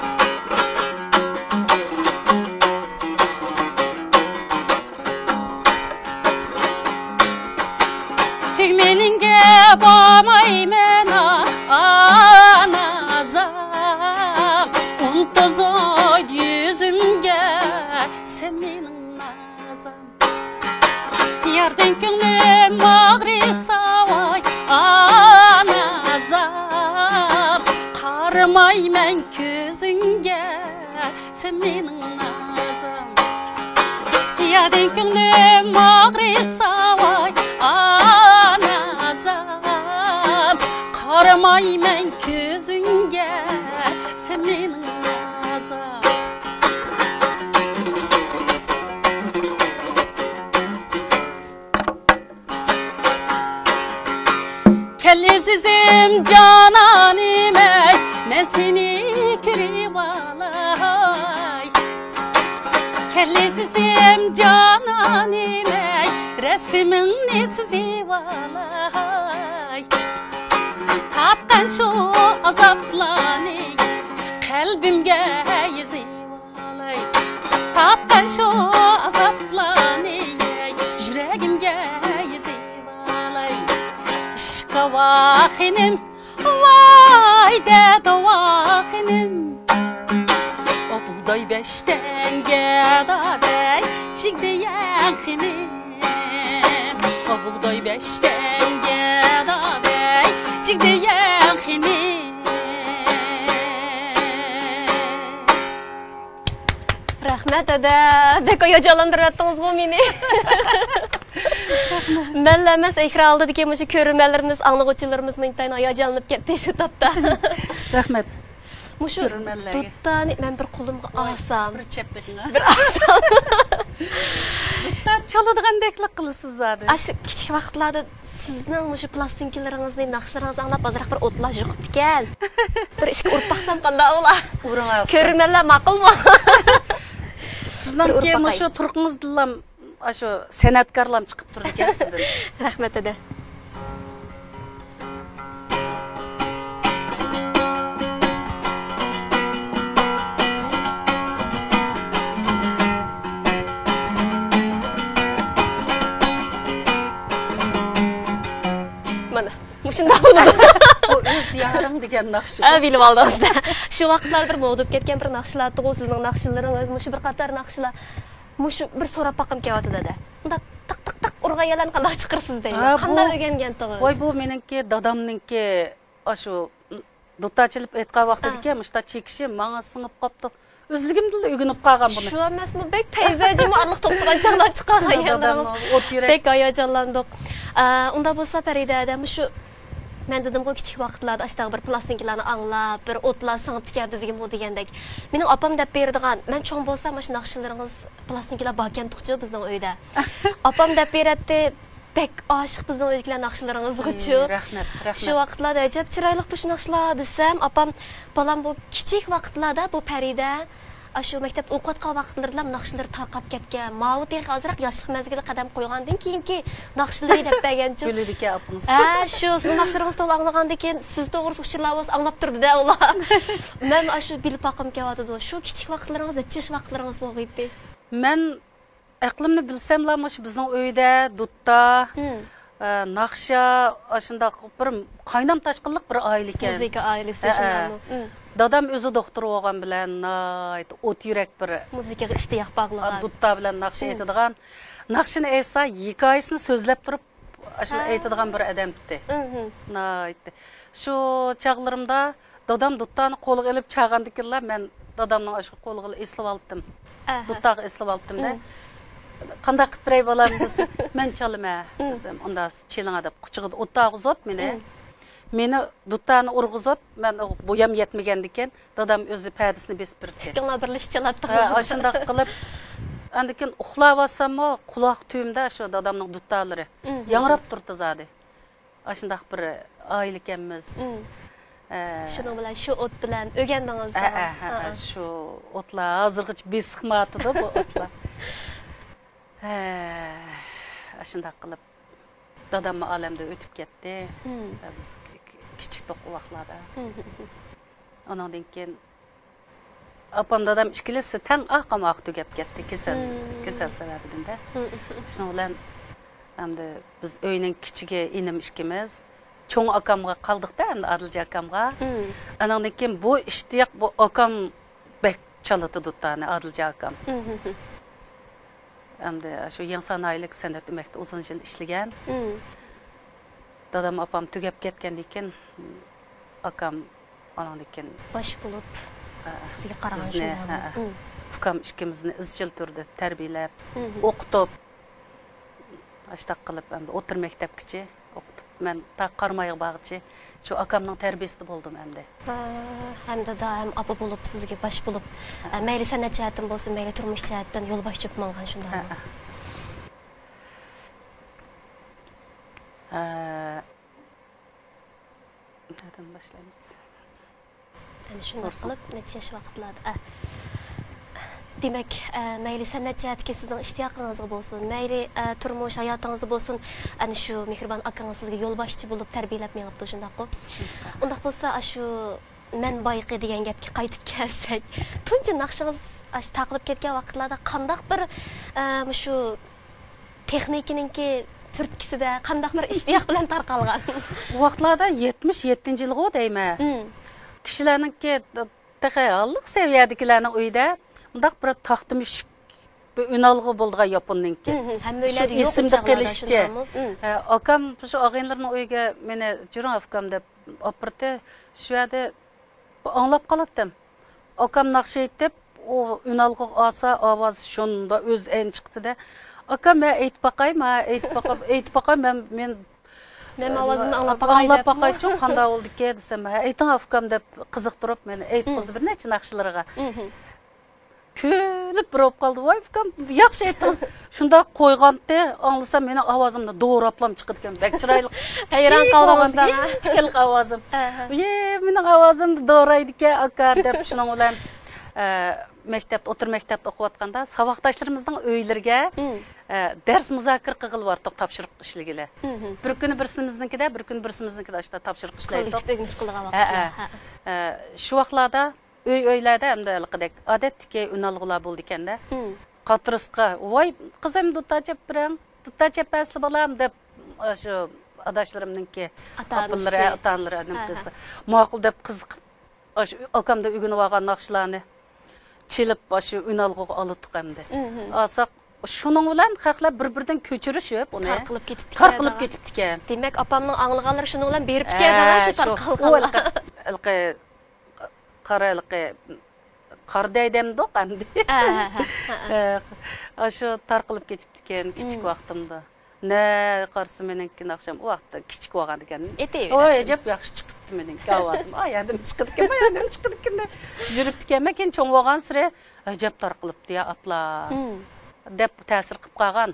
تۈگمىنىڭگە بارمايمەن، ئانازام. ئۇنتۇزاي يۈزۈمگە سەن مېنىڭ نازام. ياردىن كۆڭلۈم ئاغرىسا ۋاي، ئانازام. قارىمايمەن كۆزۈڭگە، سەن مېنىڭ نازام. ياردىن كۆڭلۈم ئاغرىسا ۋاي، ئانازام. مەن كۆزۈڭگە سەن مېنىڭ نازار. كەل ئەزىزىم جانانىم ئەي، مەن سېنى كۆرۈۋالاي. كەل ئەزىزىم جانانىم ئەي، رەسىمىڭنى سىزىۋالاي. تارتقان شۇ ئازابلارنى قەلبىمگە يېزىۋالاي. تارتقان شۇ ئازابلارنى يۈرەگىمگە يېزىۋالاي. ئىشقىۋا خېنىم، ۋاي دەدىۋا خېنىم. ئو بۇغداي بەشتەڭگە دادەي، جىگدە يەڭ خېنىم. ئو بۇغداي بەشتەڭگە دادەي، جىگدە يەڭ خېنىم. رەھمەت، ھەدە. بەك ھاياجانلاندۇرۇۋەتتىڭىزغۇ مېنى. مەنلا ئەمەس، ئېكران ئالدىدىكى مۇشۇ كۆرۈرمەنلىرىمىز، ئاڭلىغۇچىلىرىمىزمۇ ئىنتايىن ھاياجانلىنىپ كەتتى شۇ تاپتا. رەھمەت. مۇشۇ كۆرۈرمەنلەرگە. دۇتتانى مەن بىر قولۇمغا ئالسام. بىر چەپ بېقىڭ. بىر ئالسام. دۇتتا چالىدىغاندەكلا قىلىسىز زادى. ئاشۇ كىچىك ۋاقىتلاردا سىزنىڭ مۇشۇ پىلاستىنكىلىرىڭىزنى، ناخشىلىرىڭىزنى ئاڭلاپ، ئازراق بىر ئوتلار يۇقۇپتىكەن. بىر ئىككى ئۇرۇپ باقسام قانداق بولا؟ ئۇرۇڭ، ئاۋۇ. كۆرۈرمەنلەر ماقۇلمۇ؟ بىر ئۇرۇپ سىزنىڭكى باقاي. مۇشۇ تۇرقىڭىزدىنلا ئاشۇ سەنئەتكارلام چىقىپ تۇرىدىكەن سىزدىن. رەھمەت، ھەدە. مانا، مۇشۇنداق بولىدۇ. بۇ ئۆز يارىڭ دېگەن ناخشا. ھە، بىلىۋالدىڭىز-دە. شۇ ۋاقىتلار بىر مودا بولۇپ كەتكەن بىر ناخشىلار ئاتتىغۇ، سىزنىڭ ناخشىلىرىڭىز، مۇشۇ بىر قاتار ناخشىلار. مۇشۇ بىر سوراپ باققۇم كېلىۋاتىدۇ، ھەدە. مۇنداق تىق، تىق، تىق ئۇرغان يەرلەرنى قانداق چىقىرىسىز دەيمەن. ھە، قانداق بۇ، ئۆگەنگەنتىڭىز؟ ۋاي، بۇ مېنىڭكى دادامنىڭكى، ئاشۇ دۇتار چېلىپ ئېيتقان ۋاقتىدىكى، ھە، مۇشۇنداق چېكىشى ماڭا سىڭىپ قاپتۇ. ئۆزلۈكۈمدىنلا ئۆگىنىپ قالغان بۇنى. شۇ ئەمەسمۇ، بەك پەيزى جۇمۇ ئارىلىق توختىغان چاغلار چىقارغان يەرلىرىڭىز. دادامنىڭ ئوت يۈرەك. بەك ھاياجانلاندۇق. ئە، ئۇنداق بولسا پەرىدە ھەدە، مۇشۇ مەن دېدىمغۇ، كىچىك ۋاقىتلاردا ئاشتاق بىر پىلاستىنكىلارنى ئاڭلاپ، بىر ئوتلار سىڭىپتىكەن بىزگىمۇ دېگەندەك. مېنىڭ ئاپام دەپ بېرىدىغان، مەن چوڭ بولسام ئاشۇ ناخشىلىرىڭىز، پىلاستىنكىلار باركەنتۇقچۇ بىزنىڭ ئۆيدە. ئاپام دەپ بېرەتتى، بەك ئاشىق بىزنىڭ ئۆيدىكىلەر ناخشىلىرىڭىزغىچۇ. ئى، رەھمەت، رەھمەت. شۇ ۋاقىتلاردا ئەجەب چىرايلىق بۇ ناخشىلار دېسەم، ئاپام، بالام، بۇ كىچىك ۋاقىتلاردا بۇ پەرىدە، ئاشۇ مەكتەپتە ئوقۇۋاتقان ۋاقىتلىرىدىلا ناخشىلىرى تارقاپ كەتكەن. ماۋۇ تېخى ئازراق ياشلىق مەزگىلى قەدەم قويغاندىن كېيىنكى ناخشىلىرى دەپ بەرگەنچۇ. بىلىدىكەن ئاپىڭىز. ھە، شۇ سىزنىڭ ناخشىلىرىڭىزنى تولا ئاڭلىغاندىن كېيىن، سىز توغرىسىدا ئۇچۇرلار بولسا ئاڭلاپ تۇردى-دە ئۇلار. مەن ئاشۇ بىلىپ باققۇم كېلىۋاتىدۇ. شۇ كىچىك ۋاقىتلىرىڭىز نەچچە ياش ۋاقىتلىرىڭىز بولغىيتتى؟ مەن ئەقلىمنى بىلسەملا، مۇشۇ بىزنىڭ ئۆيدە دۇتتا، مم، ئە، ناخشا، ئاشۇنداق بىر قاينام تاشقىنلىق بىر ئائىلە ئىكەن. مۇزىكا ئائىلىسى، ھەئە، شۇنداقمۇ؟ مم. دادام ئۆزى دوختۇر بولغان بىلەن ناھايىتى ئوت يۈرەك بىر، مۇزىكىغا ئىشتىياق باغلىغان، دۇتتا بىلەن ناخشا، مم، ئېيتىدىغان، ناخشىنى ئېيتسا، ھېكايىسىنى سۆزلەپ تۇرۇپ، ئاشۇنداق، ھە، ئېيتىدىغان بىر ئادەمتى. مم. ناھايىتى. شۇ چاغلىرىمدا دادام دۇتتانى قولىغا ئېلىپ چالغاندىكىنلا، مەن دادامنىڭ ئاشۇ قولىغا ئېسىلىۋالدىم. ئەھە. دۇتتاغا ئېسىلىۋالدىم-دە. مم. «قانداق قىلىپ بېرەي، بالام؟» دېسە، «مەن چالىمەن،» مم، دېسەم، «ئۇندا چېلىڭا» دەپ، قۇچىقىدا ئولتۇرغۇزۇپ مېنى. مم. مېنى دۇتتانى ئۇرغۇزۇپ، مەن بويام يەتمىگەندىكىن، دادام ئۆزى پەدىسىنى بېسىپ بېرىپتۇ. ئىككىڭلار بىرلىشىپ چالاپتىڭلار. ھە، ئاشۇنداق قىلىپ، ئاندىن كېيىن ئۇخلاۋاتساممۇ، قۇلاق تۈۋىمدە شۇ دادامنىڭ دۇتتالىرى، مم، ياڭراپ تۇرىدۇ زادى. ئاشۇنداق بىر ئائىلە ئىكەنمىز. مم. ھە. شۇنىڭ بىلەن، شۇ ئوت بىلەن ئۆگەندىڭىز ھە، دەڭ. ھە، ھە، ھە. شۇ ئوتلار ھازىرغىچە بېسىقمايۋاتىدۇ، بۇ ئوتلار. ھە، ئاشۇنداق قىلىپ داداممۇ ئالەمدىن ئۆتۈپ كەتتى. مم. بىز كىچىك ئىدۇق ئۇ ۋاقىتلاردا. مم. ئۇنىڭدىن كېيىن ئاپام، دادام ئىككىلىسى تەڭ ئاق، ئاق تۈگەپ كەتتى كېسەل، مم، كېسەل سەۋەبىدىن-دە. مم. شۇنىڭ بىلەن ئەمدى بىز ئۆينىڭ كىچىكى، ئىنىم ئىككىمىز. چوڭ ئاكامغا قالدۇق-دە، ئەمدى ئادىلجان ئاكامغا. مم. ئانىڭدىن كېيىن بۇ ئىشتىياق، بۇ ئاكام بەك چالىتىدۇ دۇتانى، ئادىلجان ئاكام. مم. ئەمدى شۇ يېڭىسار ناھىيەلىك سەنئەت ئۆمەكتە ئۇزۇن يىل ئىشلىگەن. مم. دادام، ئاپام تۈگەپ كەتكەندىن كېيىن، ئاكام ئانىڭدىن كېيىن باش بولۇپ، ھە، سىزگە قارىغان بىزنى، شۇنداقمۇ؟ ھە، مم. ئۇكام ئىككىمىزنى ئىزچىل تۈردە تەربىيەلەپ، مم، ئوقۇتۇپ، ئاشتاق قىلىپ، ئەمدى ئوتتۇرا مەكتەپكىچە ئوقۇتۇپ. مەن تا قارامايغا بارغىچە شۇ ئاكامنىڭ تەربىيىسىدە بولدۇم ئەمدى. ھە، ھەم دادا، ھەم ئاپا بولۇپ، سىزگە باش بولۇپ، ھە، مەيلى سەنئەت جەھەتتىن بولسۇن، مەيلى تۇرمۇش جەھەتتىن يولباشچى بولۇپ ماڭغان، شۇنداقمۇ؟ ھە. ھە. نەدىن باشلايمىز؟ ئەنە شۇنداق قىلىپ، نەچچە ياش ۋاقىتلاردا، ئە، دېمەك، ئە، مەيلى سەنئەت جەھەتتىكى سىزنىڭ ئىشتىياقىڭىزغا بولسۇن، مەيلى، ئە، تۇرمۇش ھاياتىڭىزدا بولسۇن، ئەنە شۇ مېھرىبان ئاكىڭىز سىزگە يولباشچى بولۇپ تەربىيەلەپ مېڭىپتۇ، شۇنداققۇ؟ شۇنداق. ئۇنداق بولسا، ئاشۇ مەن بايىقى دېگەن گەپكە قايتىپ كەلسەك، تۇنجى ناخشىڭىز ئاشۇ تارقىلىپ كەتكەن ۋاقىتلاردا قانداق بىر، ئە، مۇشۇ تېخنىكىنىڭكى تۈرتكىسىدە قانداق بىر ئىشتىياق بىلەن تارقالغان؟ ئۇ ۋاقىتلاردا يەتمىش يەتتىنچى يىلغۇ دەيمەن. مم. كىشىلەرنىڭكى تېخى ھاللىق سەۋىيەدىكىلەرنىڭ ئۆيىدە مۇنداق بىر تاختا مۈشۈك، بىر ئۈنئالغۇ بولىدىغان ياپوننىڭكى. مم، ھەممە شۇ ئۆيلەردە يوق ئېسىمدە ئۇ چاغلاردا، قېلىشىچە، شۇنداقمۇ؟ مم. ئە، ئاكام شۇ ئاغىنىلىرىنىڭ ئۆيىگە مېنى جۈرۈڭ ئاكام دەپ ئاپىرىدۇ. شۇ يەردە ئاڭلاپ قالاتتىم. ئاكام ناخشا ئېيتىپ، ئۇ ئۈنئالغۇغا ئالسا، ئاۋازى شۇنداق ئۆز ئەينى چىقتى-دە. «ئاكام، مەن ئېيتىپ باقاي، مەن ئېيتىپ باقاي، ئېيتىپ باقاي، مەن، مەن، مەن ئاۋازىمنى ئاڭلاپ باقاي» ئاڭلاپ دەپمۇ؟ باقايچۇ، قانداق بولدىكى دېسەم، «ھە، ئېيتىڭ ئاكام» دەپ قىزىقتۇرۇپ، مېنى ئېيتقۇزدى بىر نەچچە ناخشىلىرىغا. مم. كۈلۈپ بىر بولۇپ قالدى. «ۋاي ئۇكام، ياخشى ئېيتتىڭىز.» شۇنداق قويغانتى، ئاڭلىسام مېنىڭ ئاۋازىمدا دوراپلام چىقىدىكەن. بەك چىرايلىق، ھەيران قالدىڭىز دەڭە. ئىنچىكىلىك ئاۋازىم. ئەھە. «ئىي، مېنىڭ ئاۋازىمدا دورايدىكەن ئاكا» دەپ، شۇنىڭ بىلەن، ئە، مەكتەپتە، ئوتتۇرا مەكتەپتە ئوقۇۋاتقاندا ساۋاقداشلىرىمىزنىڭ ئۆيلىرىگە، ئە، دەرس مۇزاكىرە قىلغىلى بارتۇق، تاپشۇرۇق ئىشلىگىلى. بىر كۈنى بىرسىمىزنىڭكىدە، بىر كۈنى بىرسىمىزنىڭكىدە ئاشتا تاپشۇرۇق ئىشلەيتتۇق. كوللېكتىپ ئۆگىنىش قىلىدىغان ھە، ۋاقىتلار. ھە. ھە. ئە، شۇ ۋاقىتلاردا ئۆي-ئۆيلەردە ئەمدى ھېلىقىدەك ئادەتتىكى ئۈنئالغۇلار بولىدىكەن-دە. قاترىسقا، «ۋاي، قىزىم، دۇتار چېپىپ بېرىڭ، دۇتار چېپەرسىلە، بالام» دەپ، ئاشۇ ئاداشلىرىمنىڭكى ئاپىلىرى، ئاتا-ئانىسى. ئاتا-ئانىلىرى ئەنە قىزى. ماقۇل دەپ قىزىقىپ، ئاشۇ ئاكامدا ئۆگىنىۋالغان ناخشىلارنى چېلىپ، ئاشۇ ئۈنئالغۇغا ئالاتتۇق ئەمدى. ئالساق، شۇنىڭ بىلەن خەقلەر بىر-بىرىدىن كۆچۈرۈشۈپ ئۇنى. تارقىلىپ كېتىپتىكەن. تارقىلىپ كېتىپتىكەن. دېمەك، ئاپامنىڭ ئاڭلىغانلىرى شۇنىڭ بىلەن بېرىپتىكەن، ھە، شۇ شۇ. تارقالغانلار. ئۇ ھېلىقى، ھېلىقى قارا، ھېلىقى قارا دەيدەمدۇق ئەمدى. ھە، ھە، ھە، ھە. ئاشۇ تارقىلىپ كېتىپتىكەن كىچىك ۋاقتىمدا. نە قارىسا مېنىڭكى ناخشام، ئۇ ۋاقىتتا كىچىك بولغاندىكەن. ئېيتىۋېرىدۇ. ئاي، ئەجەب ياخشى چىقىپتۇ مېنىڭكى ئاۋازىم. ئاي، ئادەم چىقىدىكەن، ئاي، ئادەم چىقىدىكەن دەپ يۈرۈپتىكەنمەن. كېيىن چوڭ بولغانسېرى، ئەجەب تارقىلىپتۇ يا ئاپلا دەپ تەسىر قىلىپ قالغان.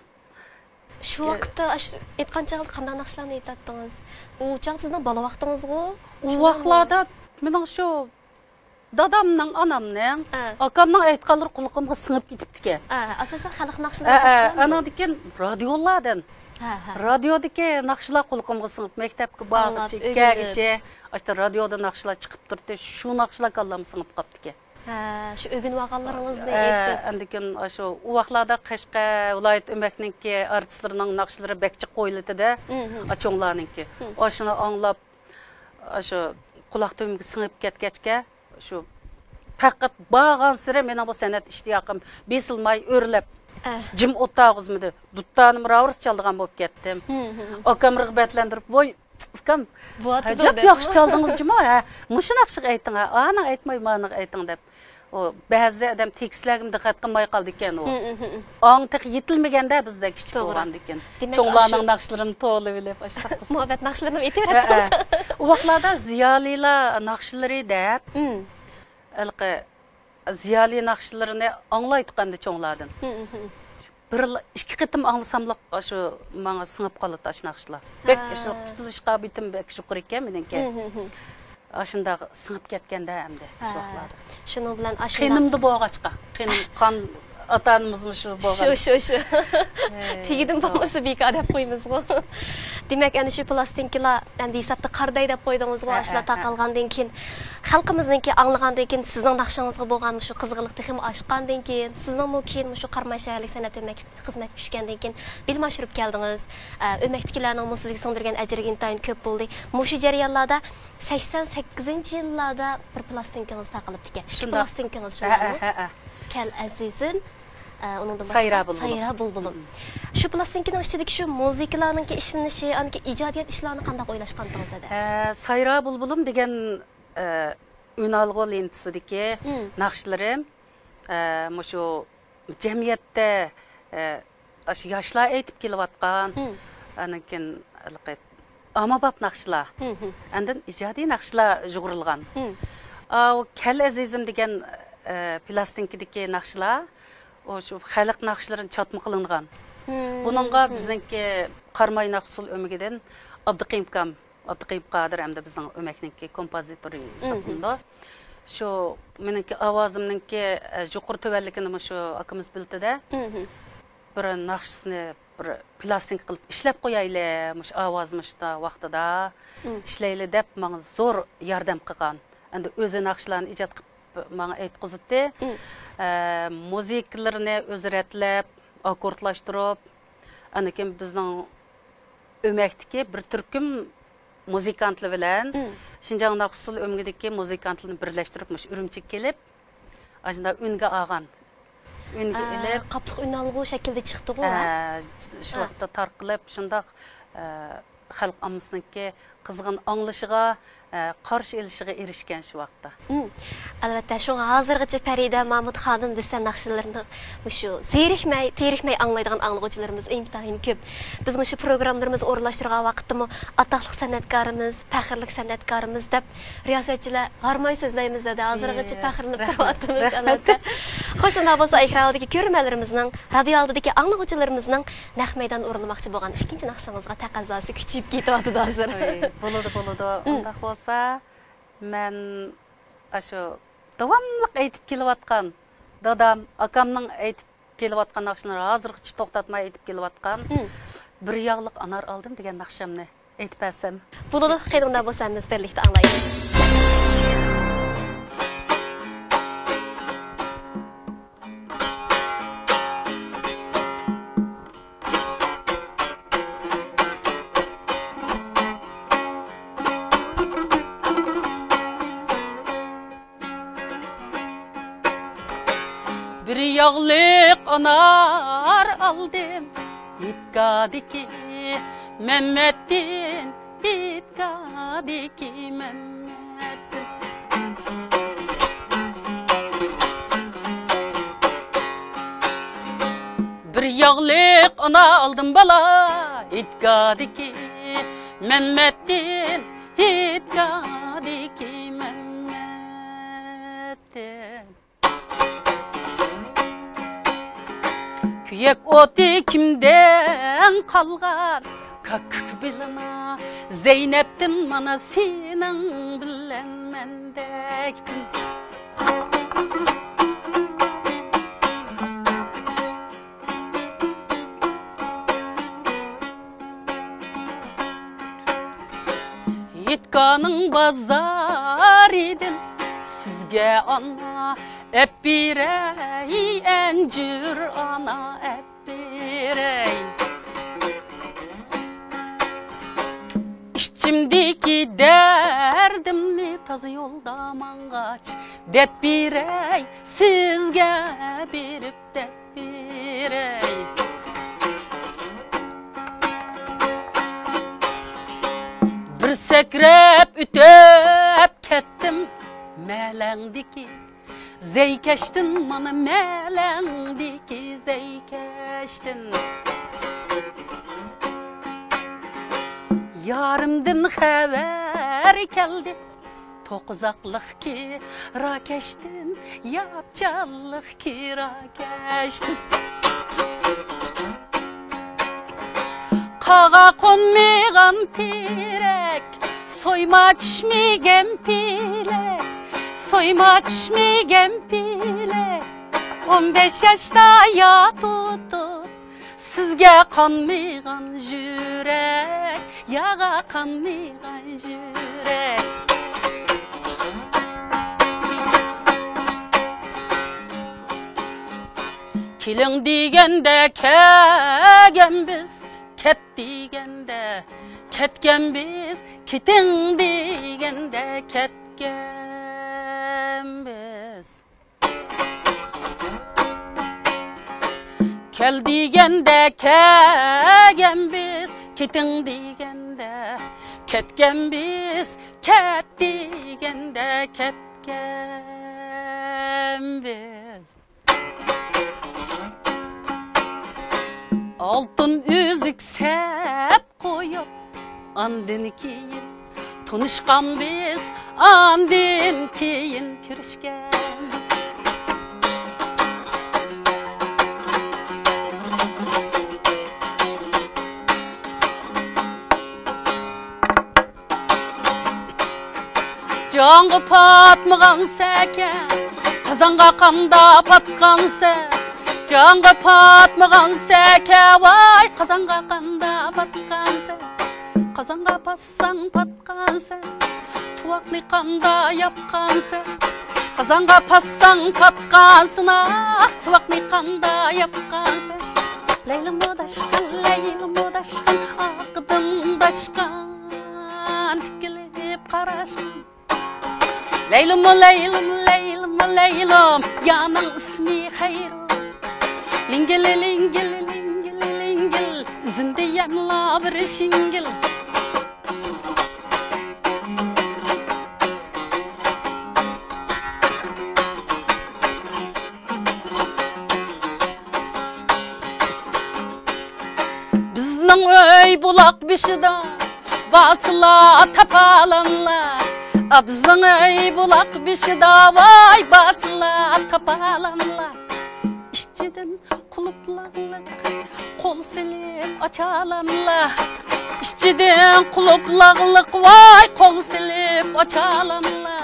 شۇ ۋاقىتتا ئاشۇ ئېيتقان چاغدا قانداق ناخشىلارنى ئېيتاتتىڭىز؟ ئۇ چاغ سىزنىڭ بالا ۋاقتىڭىزغۇ؟ ئۇ ۋاقىتلاردا مېنىڭ شۇ دادامنىڭ، ئانامنىڭ، ئاكامنىڭ ئېيتقانلىرى قۇلىقىمغا سىڭىپ كېتىپتىكەن. ئاساسەن خەلق ناخشىلىرى ئاساس قىلامدۇ؟ ئانىڭدىن كېيىن رادىيولاردا، رادىيودىكى ناخشىلار قۇلىقىمغا سىڭىپ، مەكتەپكە بارغىچە، كەلگۈچە، ئاشۇ رادىيودا ناخشىلار چىقىپ تۇردى، شۇ ناخشىلار كاللامغا سىڭىپ قاپتىكەن. ھە، شۇ ئۆگىنىۋالغانلىرىڭىزنى ئېيتىپ. ئاندىن كېيىن ئاشۇ ئۇ ۋاقىتلاردا قەشقەر ۋىلايەت ئۆمەكنىڭكى ئارتىسلىرىنىڭ ناخشىلىرى بەك جىق قويۇلىدۇ-دە، ئا، چوڭلارنىڭكى. ئاشۇنى ئاڭلاپ، ئاشۇ قۇلاق تۈۋىمگە سىڭىپ كەتكەچكە، شۇ پەقەت بارغانسېرى مېنىڭ بۇ سەنئەت ئىشتىياقىم بېسىلماي ئۆرلەپ، جىم ئولتۇرغۇزمىدى. دۇتارنىمۇ راۋۇرۇس چالىدىغان بولۇپ كەتتىم. ئاكام رىغبەتلەندۈرۈپ، ۋاي، ئۇكام، ئەجەب ياخشى چالدىڭىز جۇمۇ، ھە، مۇشۇ ناخشىغا ئېيتىڭ، ھە، ئانىغا ئېيتماي، مانىغا ئېيتىڭ دەپ. ئۇ بەزىدە ئادەم تېكىستلەرگىمۇ دىققەت قىلماي قالىدىكەن ئۇ. ئاڭ تېخى يېتىلمىگەندە بىزدە كىچىك بولغاندىكىن. چوڭلارنىڭ ناخشىلىرىنى توۋلىۋېلىپ، ئاشۇنداق قىلىپ. مۇھەببەت ناخشىلىرىنى ئېيتىۋېرەتتىڭىز. ئۇ ۋاقىتلاردا زىيالىيلار ناخشىلىرى دەپ، ھېلىقى زىيالىي ناخشىلىرىنى ئاڭلايتتۇق ئەمدى چوڭلاردىن. بىر، ئىككى قېتىم ئاڭلىساملا، ئاشۇ ماڭا سىڭىپ قالىدۇ ئاشۇ ناخشىلار. بەك ئاشۇ تۇتۇلۇش قابىلىيىتىم بەك يۇقىرى ئىكەن مېنىڭكى. ئاشۇنداق سىڭىپ كەتكەندە ئەمدى شۇ ۋاقىتلاردا. شۇنىڭ بىلەن ئاشۇنداق. قېنىمدا بولغاچقا، قېنىم، قان ئاتا-ئانىمىزمۇ شۇ بولغان. شۇ، شۇ، شۇ. تېگىدىن بولمىسا بىكار دەپ قويىمىزغۇ. دېمەك، ئەنە شۇ پىلاستىنكىلار ئەمدى ھېسابتا قارداي دەپ قويدىڭىزغۇ، ئاشۇلار تارقالغاندىن كېيىن، خەلقىمىزنىڭكى ئاڭلىغاندىن كېيىن، سىزنىڭ ناخشىڭىزغا بولغان مۇشۇ قىزغىنلىق تېخىمۇ ئاشقاندىن كېيىن، سىزنىڭمۇ كېيىن مۇشۇ قاراماي شەھەرلىك سەنئەت ئۆمەكلىكىدە خىزمەتكە چۈشكەندىن كېيىن، بىلىم ئاشۇرۇپ كەلدىڭىز. ئە، ئۆمەكتىكىلەرنىڭمۇ سىزگە سىڭدۈرگەن ئەجرى ئىنتايىن كۆپ بولدى. مۇشۇ جەريانلاردا سەكسەن سەككىزىنچى يىللاردا بىر پىلاستىنكىڭىز تارقىلىپتىكەن. ئىككى پىلاستىنكىڭىز شۇنداقمۇ؟ ھە، ھە. كەل ئەزىزىم، ئە، ئۇنىڭدىن باشقا سايرا بۇلبۇلۇم. سايرا بۇلبۇلۇم. شۇ پىلاستىنكىنىڭ ئىچىدىكى شۇ مۇزىكىلارنىڭكى ئىشلىنىشى، ئاندىكى ئىجادىيەت ئىشلارنى قانداق ئويلاشقانتىڭىز ھەدە؟ ئە، سايرا بۇلبۇلۇم دېگەن، ئە، ئۈنئالغۇ لېنتىسىدىكى ناخشىلىرىم، ئە، مۇشۇ جەمئىيەتتە، ئە، ئاشۇ ياشلار ئېيتىپ كېلىۋاتقان، ئاندىن كېيىن ھېلىقى ئاممىباب ناخشىلار، ئاندىن ئىجادىي ناخشىلار يۇغۇرۇلغان. ئاۋۇ كەل ئەزىزىم دېگەن، ئە، پىلاستىنكىدىكى ناخشىلار، ئۇ شۇ خەلق ناخشىلىرىنى چاتما قىلىنغان. بۇنىڭغا بىزنىڭكى قاراماي ناخشا ئۇسسۇل ئۆمىكىدىن ئابدۇقېيۇم ئاكام، ئابدۇقېيۇم قادىر ئەمدى بىزنىڭ ئۆمەكنىڭكى كومپوزىتورى ھېسابلىنىدۇ. شۇ مېنىڭكى ئاۋازىمنىڭكى، ئە، يۇقىرى تۆۋەنلىكىنى مۇشۇ ئاكىمىز بىلدى-دە، بىر ناخشىسىنى بىر پىلاستىنكا قىلىپ ئىشلەپ قويايلى، مۇشۇ ئاۋاز مۇشۇنداق ۋاقتىدا ئىشلەيلى دەپ ماڭا زور ياردەم قىلغان. ئەمدى ئۆزى ناخشىلارنى ئىجاد قىلىپ ماڭا ئېيتقۇزۇتتى. ئە، مۇزىكىلىرىنى ئۆزى رەتلەپ، ئاككوردلاشتۇرۇپ، ئاندىن كېيىن بىزنىڭ ئۆمەكتىكى بىر تۈركۈم مۇزىكانتلار بىلەن شىنجاڭ ناخشا ئۇسسۇل ئۆمىكىدىكى مۇزىكانتلارنى بىرلەشتۈرۈپ، مۇشۇ ئۈرۈمچىگە كېلىپ، ئاشۇنداق ئۈنگە ئالغان. ئۈنگە ئېلىپ، قاپلىق ئۈنئالغۇ شەكلىدە چىقتىغۇ، ھە؟ شۇ ۋاقىتتا تارقىلىپ، شۇنداق، ئە، خەلق ئاممىسىنىڭكى قىزغىن ئاڭلىشىغا، ئە، قارشى ئېلىشىغا ئېرىشكەن شۇ ۋاقىتتا. ئەلۋەتتە، شۇڭا ھازىرغىچە پەرىدە مامۇت خانىم دېسە ناخشىلىرىنى مۇشۇ زېرىكمەي، تېرىكمەي ئاڭلايدىغان ئاڭلىغۇچىلىرىمىز ئىنتايىن كۆپ. بىز مۇشۇ پروگراممىلىرىمىزنى ئورۇنلاشتۇرغان ۋاقىتتىمۇ ئاتاقلىق سەنئەتكارىمىز، پەخىرلىك سەنئەتكارىمىز دەپ رىياسەتچىلەر ھارماي سۆزلەيمىز دەدى. ھازىرغىچە پەخىرلىنىپ تۇرۇۋاتىمىز، ئەلۋەتتە. خوش، ئۇنداق بولسا ئېكران ئالدىدىكى كۆرۈرمەنلىرىمىزنىڭ، رادىيو ئالدىدىكى ئاڭلىغۇچىلىرىمىزنىڭ نەق مەيدان ئورۇنلىماقچى بولغان ئىككىنچى ناخشىڭىزغا تەقەززاسى كۈچىيىپ كېتىۋاتىدۇ ھازىر. ۋاي، بولىدۇ، بولىدۇ. ئۇنداق بولسا، مەن ئاشۇ داۋاملىق ئېيتىپ كېلىۋاتقان، دادام، ئاكامنىڭ ئېيتىپ كېلىۋاتقان ناخشىلىرىنى ھازىرغىچە توختاتماي ئېيتىپ كېلىۋاتقان بىر ياغلىق ئانار ئالدىم دېگەن ناخشامنى ئېيتىپ بەرسەم. بولىدۇ، قېنى ئۇنداق بولسا ھەممىمىز بىرلىكتە ئاڭلايلى. بىر ياغلىق ئانار ئالدىم، ھېيتگاھدىكى مەمەتتىن، ھېيتگاھدىكى مەمەتتىن. بىر ياغلىق ئانار ئالدىم بالا، ھېيتگاھدىكى مەمەتتىن، ھېيتگاھدىكى مەمەتتىن. كۆيەك ئوتى كىمدىن قالغان، كاككۇك بىلىنا زەينەپتىن، مانا سېنىڭ بىلەن مەندەكتىن. ھېيتگاھنىڭ بازىرىدىن سىزگە ئانا ئەپ بېرەي، ئەنجۈر ئانا ئەپ بېرەي. ئىچىمدىكى دەردىمنى تازا يولدا ماڭغاچ دەپ بېرەي، سىزگە بېرىپ دەپ بېرەي. بىر سەكرەپ ئۆتۈپ كەتتىم مەلەڭدىكى زەيكەشتىن، مانا مەلەڭدىكى زەيكەشتىن. يارىمدىن خەۋەر كەلدى، توقۇزاقلىق كىراكەشتىن، ياپچانلىق كىراكەشتىن. قاغا قونمىغان تېرەك، سويما چۈشمىگەن پېلەك، سويما چۈشمىگەن پېلەك. ئون بەش ياشتا ياتىدۇ سىزگە قانمىغان يۈرەك، ياغا قانمىغان يۈرەك. كېلىڭ دېگەندە كەلگەن بىز، كەت دېگەندە كەتكەن بىز، كېتىڭ دېگەندە كەتكەن بىز. كەل دېگەندە كەلگەن بىز، كېتىڭ دېگەندە كەتكەن بىز، كەت دېگەندە كەتكەن بىز. ئالتۇن ئۈزۈك سەپ قويۇپ، ئاندىن كېيىن تونۇشقان بىز، ئاندىن كېيىن كۆرۈشكەنبىز. جانغا پاتمىغان سەكە، قازانغا قاندا پاتقانسە. جانغا پاتمىغان سەكە، ۋاي، قازانغا قاندا پاتقانسە. قازانغا پاتساڭ پاتقانسە، تۇۋاقنى قاندا ياپقانسە. قازانغا پاتساڭ پاتقانسىنا، تۇۋاقنى قاندا ياپقانسە. لەيلىمۇ داشقان، لەيلىمۇ داشقان، ئارقىدىن داشقان تىكىلىپ قاراشقان. لەيلىمۇ لەيلىم، لەيلىمۇ لەيلىم، يارنىڭ ئىسمى خەيرۇ. لىڭگىلى لىڭگىلى لىڭگىلى لىڭگىل، ئۈزۈمدە يەنىلا بىر شىڭگىل. بىزنىڭ ئۆي بۇلاق بېشىدا بارسىلا تاپالاملا. بىزنىڭ ئۆي بۇلاق بېشىدا، ۋاي، بارسىلا تاپالاملا. ئىچىدىن قۇلۇپلاغلىق قول سېلىپ ئاچالاملا. ئىچىدىن قۇلۇپلاغلىق، ۋاي، قول سېلىپ ئاچالاملا.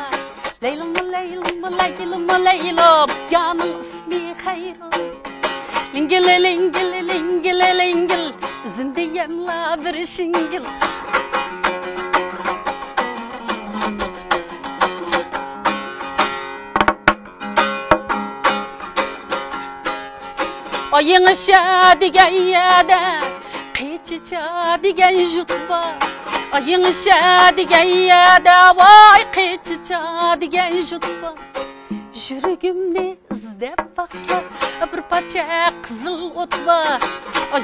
لەيلىمۇ لەيلىمۇ لەيلىمۇ لەيلىم، يارنىڭ ئىسمى خەيرۇ. لىڭگىلى لىڭگىلى لىڭگىلى لىڭگىل، ئۈزۈمدە يەنىلا بىر شىڭگىل. ئايىڭشە دېگەن يەردە قېچىچا دېگەن يۇرت بار. ئايىڭشە دېگەن يەردە، ۋاي، قېچىچا دېگەن يۇرت بار. يۈرىكىمنى ئىزدەپ باقسا، بىر پارچە قىزىل ئوت بار.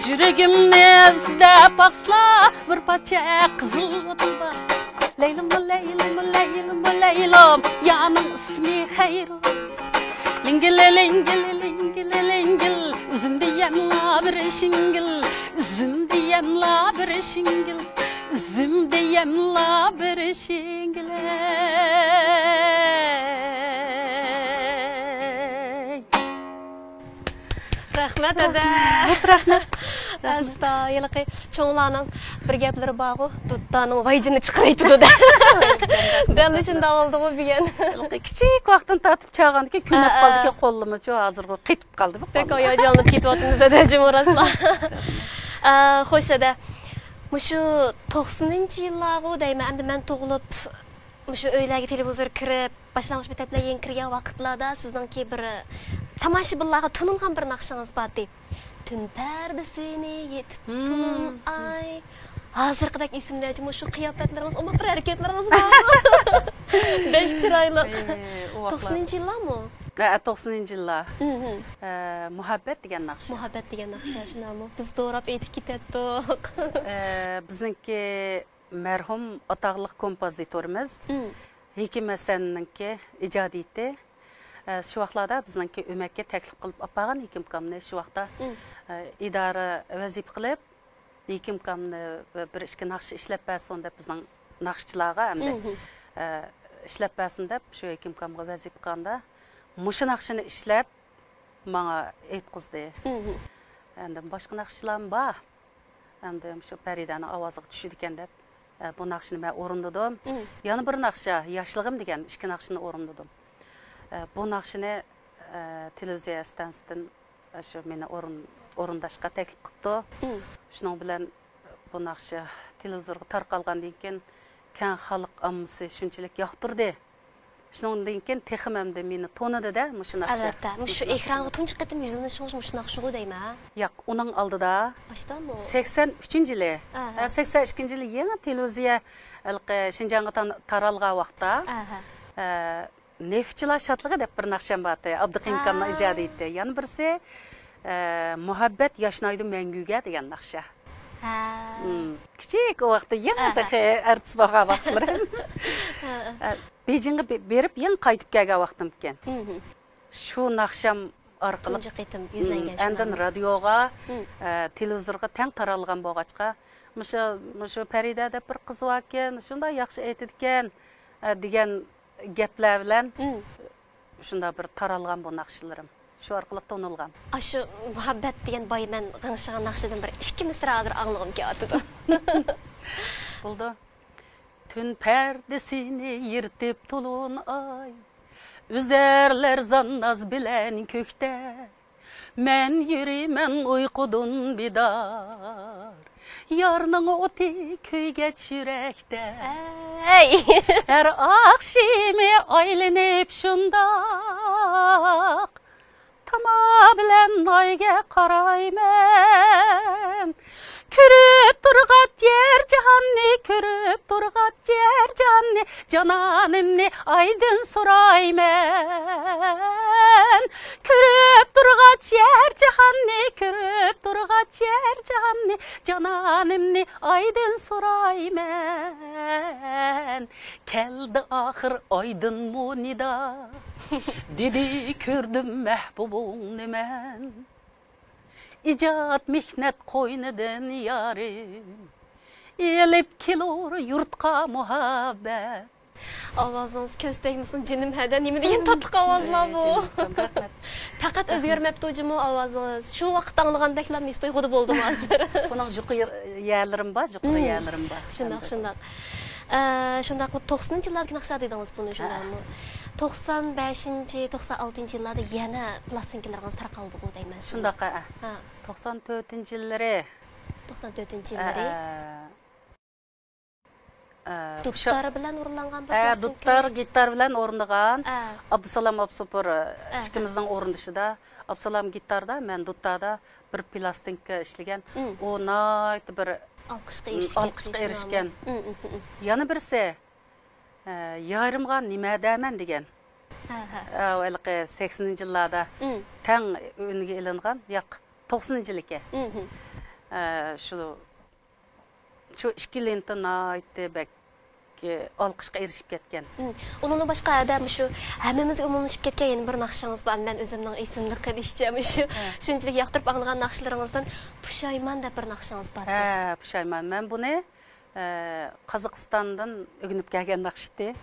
يۈرىكىمنى ئىزدەپ باقسا، بىر پارچە قىزىل ئوت بار. لەيلىمۇ لەيلىمۇ لەيلىمۇ لەيلىم، يارنىڭ ئىسمى خەيرۇ. لىڭگىلى لىڭگىلى لىڭگىلى لىڭگىل، ئۈزۈمدە يەنىلا بىر شىڭگىل. ئۈزۈمدە يەنىلا بىر شىڭگىل. ئۈزۈمدە يەنىلا بىر شىڭگىل. رەھمەت، ھەدە. رەھمەت، رەھمەت. ئەستا، ھېلىقى چوڭلارنىڭ بىر گەپلىرى بارغۇ، دۇتارنىڭ ۋايجىنى چىقىرىۋېتىدۇ دە. دەل شۇنداق بولدىغۇ بۈگۈن. ھېلىقى كىچىك ۋاقتىن تارتىپ چالغاندىكىن كۆنۈپ ھە، ھە. قالدىكەن قولىمىچۇ، ھازىرغۇ قېتىپ قالدى بۇ قوللار. بەك ھاياجانلىنىپ كېتىۋاتىمىز ھەدە، جۇمۇ راسلا. ئە، خوش ھەدە. مۇشۇ توقسىنىنچى يىللارغۇ دەيمەن، ئەمدى مەن تۇغۇلۇپ، مۇشۇ ئۆيلەرگە تېلېۋىزور كىرىپ، باشلانغۇچ مەكتەپلەر يېڭى كىرگەن ۋاقىتلاردا سىزنىڭكى بىر تاماشىبىنلارغا تونۇلغان بىر ناخشىڭىز بارتى. تۈن پەردىسىنى يېتىپ مم. تولۇن ئاي. ھازىرقىدەك ئېسىمدە جۇمۇ شۇ قىياپەتلىرىڭىز، ئوماق بىر ھەرىكەتلىرىڭىز بارمۇ؟ بەك چىرايلىق. ئى، ئۇ ۋاقىتلار. توقسىنىنچى يىللارمۇ؟ ھە، توقسىنىنچى يىللار. مم. ئە، مۇھەببەت دېگەن ناخشا. مۇھەببەت دېگەن ناخشا، شۇنداقمۇ؟ بىز دوراپ ئېيتىپ كېتەتتۇق. ئە، بىزنىڭكى مەرھۇم ئاتاقلىق كومپوزىتورىمىز مم. ھېكىم ھەسەننىڭكى ئىجادىيىتى. ئە، شۇ ۋاقىتلاردا بىزنىڭكى ئۆمەككە تەكلىپ قىلىپ ئاپارغان ھېكىم ئۇكامنى شۇ ۋاقىتتا، مم. ئە، ئىدارە ۋەزىپە قىلىپ، ھېكىم ئۇكامنى بىر ئىككى ناخشا ئىشلەپ بەرسۇن دەپ بىزنىڭ ناخشىچىلارغا ئەمدى، مم. ئە، ئىشلەپ بەرسۇن دەپ شۇ ھېكىم ئۇكامغا ۋەزىپە قىلغاندا، مۇشۇ ناخشىنى ئىشلەپ، ماڭا ئېيتقۇزدى. مم. ئەندى باشقا ناخشىلارمۇ بار. ئەمدى مۇشۇ پەرىدەنىڭ ئاۋازىغا چۈشىدىكەن دەپ، ئە، بۇ ناخشىنى مەن ئورۇندىدىم. مم. يەنە بىر ناخشا، ياشلىقىم دېگەن ئىككى ناخشىنى ئورۇندىدىم. ئە، بۇ ناخشىنى، ئە، تېلېۋىزىيە ئىستانسىسىدىن، ئە، شۇ مېنى ئورۇن-، ئورۇنداشقا تەكلىپ قىپتۇ. مم. شۇنىڭ بىلەن بۇ ناخشا تېلېۋىزورغا تارقالغاندىن كېيىن، كەڭ خەلق ئاممىسى شۇنچىلىك ياقتۇردى. شۇنىڭدىن كېيىن تېخىمۇ ئەمدى مېنى تونىدى-دە، مۇشۇ ناخشا. ئەلۋەتتە، مۇشۇ مۇشۇ ناخشا. ئېكرانغا تۇنجى قېتىم يۈزلىنىشىڭىز مۇشۇ ناخشىغۇ دەيمەن، ھە؟ ياق، ئۇنىڭ ئالدىدا ئاشتامۇ؟ سەكسەن ئۈچىنچى يىلى، ئەھە. ھە، سەكسەن ئىككىنچى يىلى يېڭى تېلېۋىزىيە ھېلىقى شىنجاڭغا تان-، تارالغان ۋاقىتتا، ئەھە. ئە، نېفىتچىلار شادلىقى دەپ بىر ناخشام بارتى، ئابدۇقېيۇم ئاكامنىڭ ھە. ئىجادىيىتى. يەنە بىرسى، ئە، مۇھەببەت ياشنايدۇ مەڭگۈگە دېگەن ناخشا. ھە. مم. كىچىك ۋاقتى يېڭى ئەھە. تېخى ئارتىس بولغان ۋاقىتلىرىم. ھە. ئە، بېيجىڭغا بې-، بېرىپ يېڭى قايتىپ كەلگەن ۋاقتىمكەن. مم. شۇ ناخشام ئارقىلىق، تۇنجى قېتىم مم، يۈزلەنگەن ئاندىن شۇنداقمۇ؟ رادىيوغا، مم. ئە، تېلېۋىزورغا تەڭ تارالغان بولغاچقا، مۇشۇ، مۇشۇ پەرىدە دەپ بىر قىز باركەن، شۇنداق ياخشى ئېيتىدىكەن، ئە، دېگەن گەپلەر بىلەن شۇنداق بىر تارالغان بۇ ناخشىلىرىم. شۇ ئارقىلىق تونۇلغان. ئاشۇ مۇھەببەت دېگەن بايمەن غىڭشىغان ناخشىدىن بىر ئىككى مىسرا ھازىر ئاڭلىغۇم كېلىۋاتىدۇ. بولىدۇ. تۈن پەردىسىنى يىرتىپ تولۇن ئاي، ئۈزەرلەر زان ناز بىلەن كۆكتە. مەن يۈرىمەن ئۇيقۇدىن بىدار، يارنىڭ ئوتى كۆيگەچ يۈرەكتە. ھەي! ھەر ئاخشىمى ئايلىنىپ شۇنداق، تاما بىلەن ئايگە قارايمەن. كۆرۈپ تۇرغاچ يەر جاھاننى، كۆرۈپ تۇرغاچ يەر جاھاننى، جانانىمنى ئايدىن سورايمەن. كۆرۈپ تۇرغاچ يەر جاھاننى، كۆرۈپ تۇرغاچ يەر جاھاننى، جانانىمنى ئايدىن سورايمەن. كەلدى ئاخىر ئايدىنمۇ نىدا، دېدى كۆردۈم مەھبۇبۇڭنى مەن. ئىجاد مېھنەت قوينىدىن يارىم، ئېلىپ كېلۇر يۇرتقا مۇھەببەت. ئاۋازىڭىز كۆز تەگمىسۇن جېنىم ھەدە، نېمە دېگەن تاتلىق ئاۋازلار بۇ. ئەي، جېنىم، رەھمەت. پەقەت ئۆزگەرمەپتۇ جۇمۇ ئاۋازىڭىز. شۇ ۋاقىتتا ئاڭلىغاندەكلا مىس تۇيغۇدا بولدۇم ھازىر. بۇنىڭ يۇقىرى يەرلىرىم بار، يۇقىرى يەرلىرىم بار. شۇنداق، شۇنداق. ئە، شۇنداق قىلىپ توقسىنىنچى يىللاردىكى ناخشا دېدىڭىز بۇنى، شۇنداقمۇ؟ توقسان بەشىنچى، توقسان ئالتىنچى يىللاردا يەنە پىلاستىنكىلىرىڭىز تارقالدىغۇ دەيمەن. شۇنداق، ھە. ھە. توقسان تۆتىنچى يىللىرى. توقسان تۆتىنچى يىللىرى. ئە، ئە، دۇتار بىلەن ئورۇنلانغان بىر، ئە، پىلاستىنكىڭىز. دۇتار، گىتار بىلەن ئورۇندىغان. ئە. ئابدۇسالام ئابسوپۇر، ئە، ئىككىمىزنىڭ ئورۇندىشىدا. ئابدۇسالام گىتاردا، مەن دۇتاردا بىر پىلاستىنكا ئىشلىگەن. ئۇ ناھايىتى بىر ئالقىشقا ئېرىشكەن. ئالقىشقا ئېرىشكەن. يەنە بىرسى، ئە، يارىمغا نېمە دەمەن دېگەن. ھە، ھە. ئە، ھېلىقى سەكسىنىنچى يىللاردا تەڭ ئۈنگە ئېلىنغان، ياق، توقسىنىنچى يىلىكەن. ئە، شۇ، شۇ ئىككى لېنتا ناھايىتى بەك، ئە، ئالقىشقا ئېرىشىپ كەتكەن. ئۇنىڭدىن باشقا، ھەدە مۇشۇ ھەممىمىزگە ئومۇملىشىپ كەتكەن يەنە بىر ناخشىڭىز بار. مەن ئۆزۈمنىڭ ئېسىمدە قېلىشىچە مۇشۇ شۇنچىلىك ياقتۇرۇپ ئاڭلىغان ناخشىلىرىڭىزدىن پۇشايمان دەپ بىر ناخشىڭىز بار. ھە، پۇشايمان. مەن بۇنى ئە، قازاقىستاندىن ئۆگىنىپ كەلگەن ناخشىتى.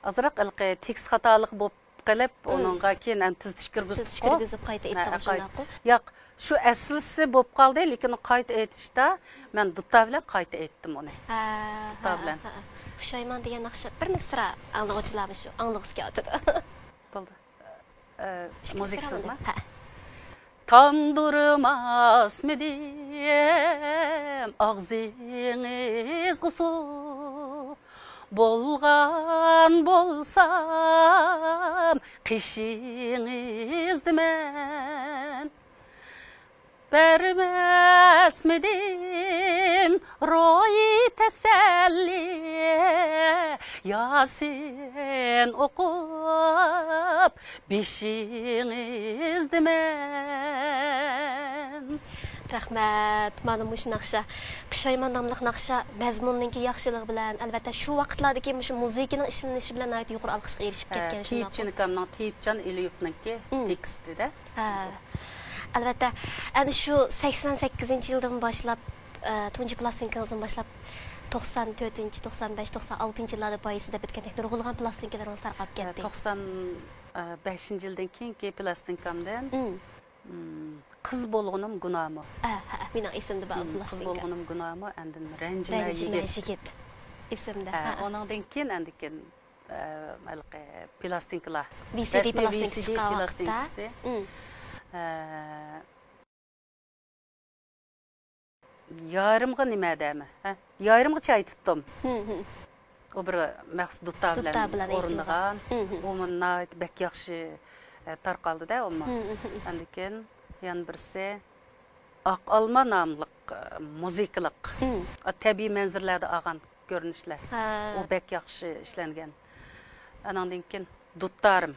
ئازراق ھېلىقى تېكىست خاتالىقى بولۇپ قېلىپ، ئۇنىڭغا كېيىن ئەنە تۈزىتىش كىرگۈزۈپتۇق. تۈزىتىش كىرگۈزۈپ قايتا ئېيتتىڭىز، شۇنداققۇ؟ ياق، شۇ ئەسلىسى بولۇپ قالدى، لېكىن قايتا ئېيتىشتا مەن دۇتار بىلەن قايتا ئېيتتىم ئۇنى. ھە، دۇتار بىلەن. پۇشايمان دېگەن ناخشا بىر مىسرا ئاڭلىغۇچىلارمۇ شۇ ئاڭلىغۇسى كېلىۋاتىدۇ. بولدى. ئە، مۇزىكىسىزمۇ؟ ھە. تامدۇرماسمىدىم ئاغزىڭىزغا سۇ، بولغان بولسام قېشىڭىزدا مەن. بەرمەسمىدىم روھىي تەسەللى، ياسىن ئوقۇپ بېشىڭىزدا مەن. رەھمەت. مانا مۇشۇ ناخشا، پۇشايمان ناملىق ناخشا مەزمۇننىڭكى ياخشىلىقى بىلەن، ئەلۋەتتە، شۇ ۋاقىتلاردىكى مۇشۇ مۇزىكىنىڭ ئىشلىنىشى بىلەن ناھايىتى يۇقىرى ئالقىشقا ئېرىشىپ كەتكەن، شۇنداققۇ؟ تېيىپچان ئاكامنىڭ، تېيىپجان ئېلىيېۋنىڭكى تېكىستىدە. ھە. ئەلۋەتتە، ئەنە شۇ سەكسەن سەككىزىنچى يىلدىن باشلاپ، ئە، تۇنجى پىلاستىنكىڭىزدىن باشلاپ، توقسان تۆتىنچى، توقسان بەش، توقسان ئالتىنچى يىللاردا بايىسى دەپ ئۆتكەندەك نۇرغۇنلىغان پىلاستىنكىلىرىڭىز تارقاپ كەتتى. توقسان بەشىنچى يىلدىن كېيىنكى پىلاستىنكامدىن، مم، قىز بولغىنىم گۇناھمۇ؟ ھە، ھە، مېنىڭ ئېسىمدە بار ئۇ پىلاستىنكا. قىز بولغىنىم گۇناھمۇ، ئاندىن رەنجىمە يىگىت. ئېسىمدە. ھە، ھە. ئۇنىڭدىن كېيىن، ئاندىن كېيىن، ئە، ھېلىقى پىلاستىنكىلار. ۋى سى دى رەسمىي پىلاستىنكا ۋى سى دى چىققان ۋاقىتتا. پىلاستىنكىسى. ئە، يارىمغا نېمە دەيمەن؟ ھە؟ يارىمغا چاي تۇتتۇم. ئۇ بىر مەخسۇس دۇتار بىلەن ئورۇندىغان. ئۇمۇ ناھايىتى بەك ياخشى، ئە، تارقالدى-دە، ئۇمۇ. ئاندىن كېيىن يەنە بىرسى ئاق ئالما ناملىق، ئە، مۇزىكىلىق. ئە، تەبىئىي مەنزىرىلەردە ئالغان كۆرۈنۈشلەر. ئۇ بەك ياخشى ئىشلەنگەن. ئانىڭدىن كېيىن دۇتارىم.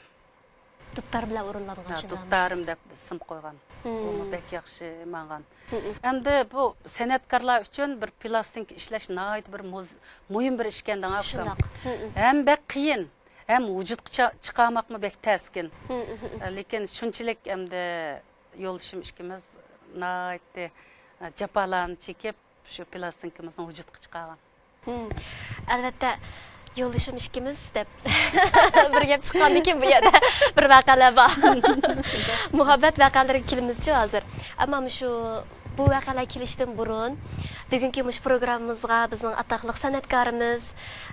دۇتار بىلەن ئورۇنلانغان، ھە، شۇنداقمۇ؟ دۇتارىم دەپ ئىسىم قويغان. ئۇمۇ بەك ياخشى ماڭغان. ئەمدى بۇ سەنئەتكارلار ئۈچۈن بىر پىلاستىنكا ئىشلەش ناھايىتى بىر مۇز-، مۇھىم بىر ئىشكەن دەڭا ئۇكام. شۇنداق. ھەم بەك قىيىن، ھەم ۋۇجۇدقا چا-، چىقارماقمۇ بەك تەسكىن. لېكىن شۇنچىلىك ئەمدى يولدىشىم ئىككىمىز ناھايىتى، ئە، جاپالارنى چېكىپ، شۇ پىلاستىنكىمىزنى ۋۇجۇدقا چىقارغان. ھىم. ئەلۋەتتە، يولدىشىم ئىككىمىز دەپ بىر گەپ چىققاندىن كېيىن بۇ يەردە بىر ۋەقەلەر بار. مۇھەببەت ۋەقەلىرىگە كېلىمىزچۇ ھازىر. ئەمما مۇشۇ بۇ ۋەقەلەر كېلىشتىن بۇرۇن، بۈگۈنكى مۇشۇ پروگراممىمىزغا بىزنىڭ ئاتاقلىق سەنئەتكارىمىز،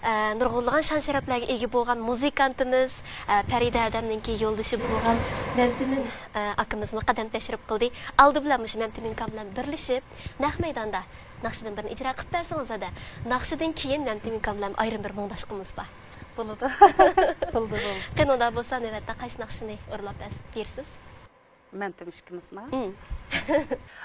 ئە، نۇرغۇنلىغان شان-شەرەپلەرگە ئىگە بولغان مۇزىكانتىمىز، ئە، پەرىدە ھەدەمنىڭكى يولدىشى بولغان مەمتىمىن، ئە، ئاكىمىزمۇ قەدەم تەشرىپ قىلدى. ئالدى بىلەن مۇشۇ مەمتىمىن ئاكام بىلەن بىرلىشىپ، نەق مەيداندا ناخشىدىن بىرنى ئىجرا قىلىپ بەرسىڭىز ھەدە. ناخشىدىن كېيىن مەمتىمىن ئاكام بىلەن ئايرىم بىر مۇڭداشقىمىز بار. بولىدۇ. بولدى، بولدى. قېنى، ئۇنداق بولسا، نۆۋەتتە قايسى ناخشىنى ئورۇنلاپ بەرس-، بېرىسىز؟ مەمتىم ئىككىمىزمۇ؟ ھىم.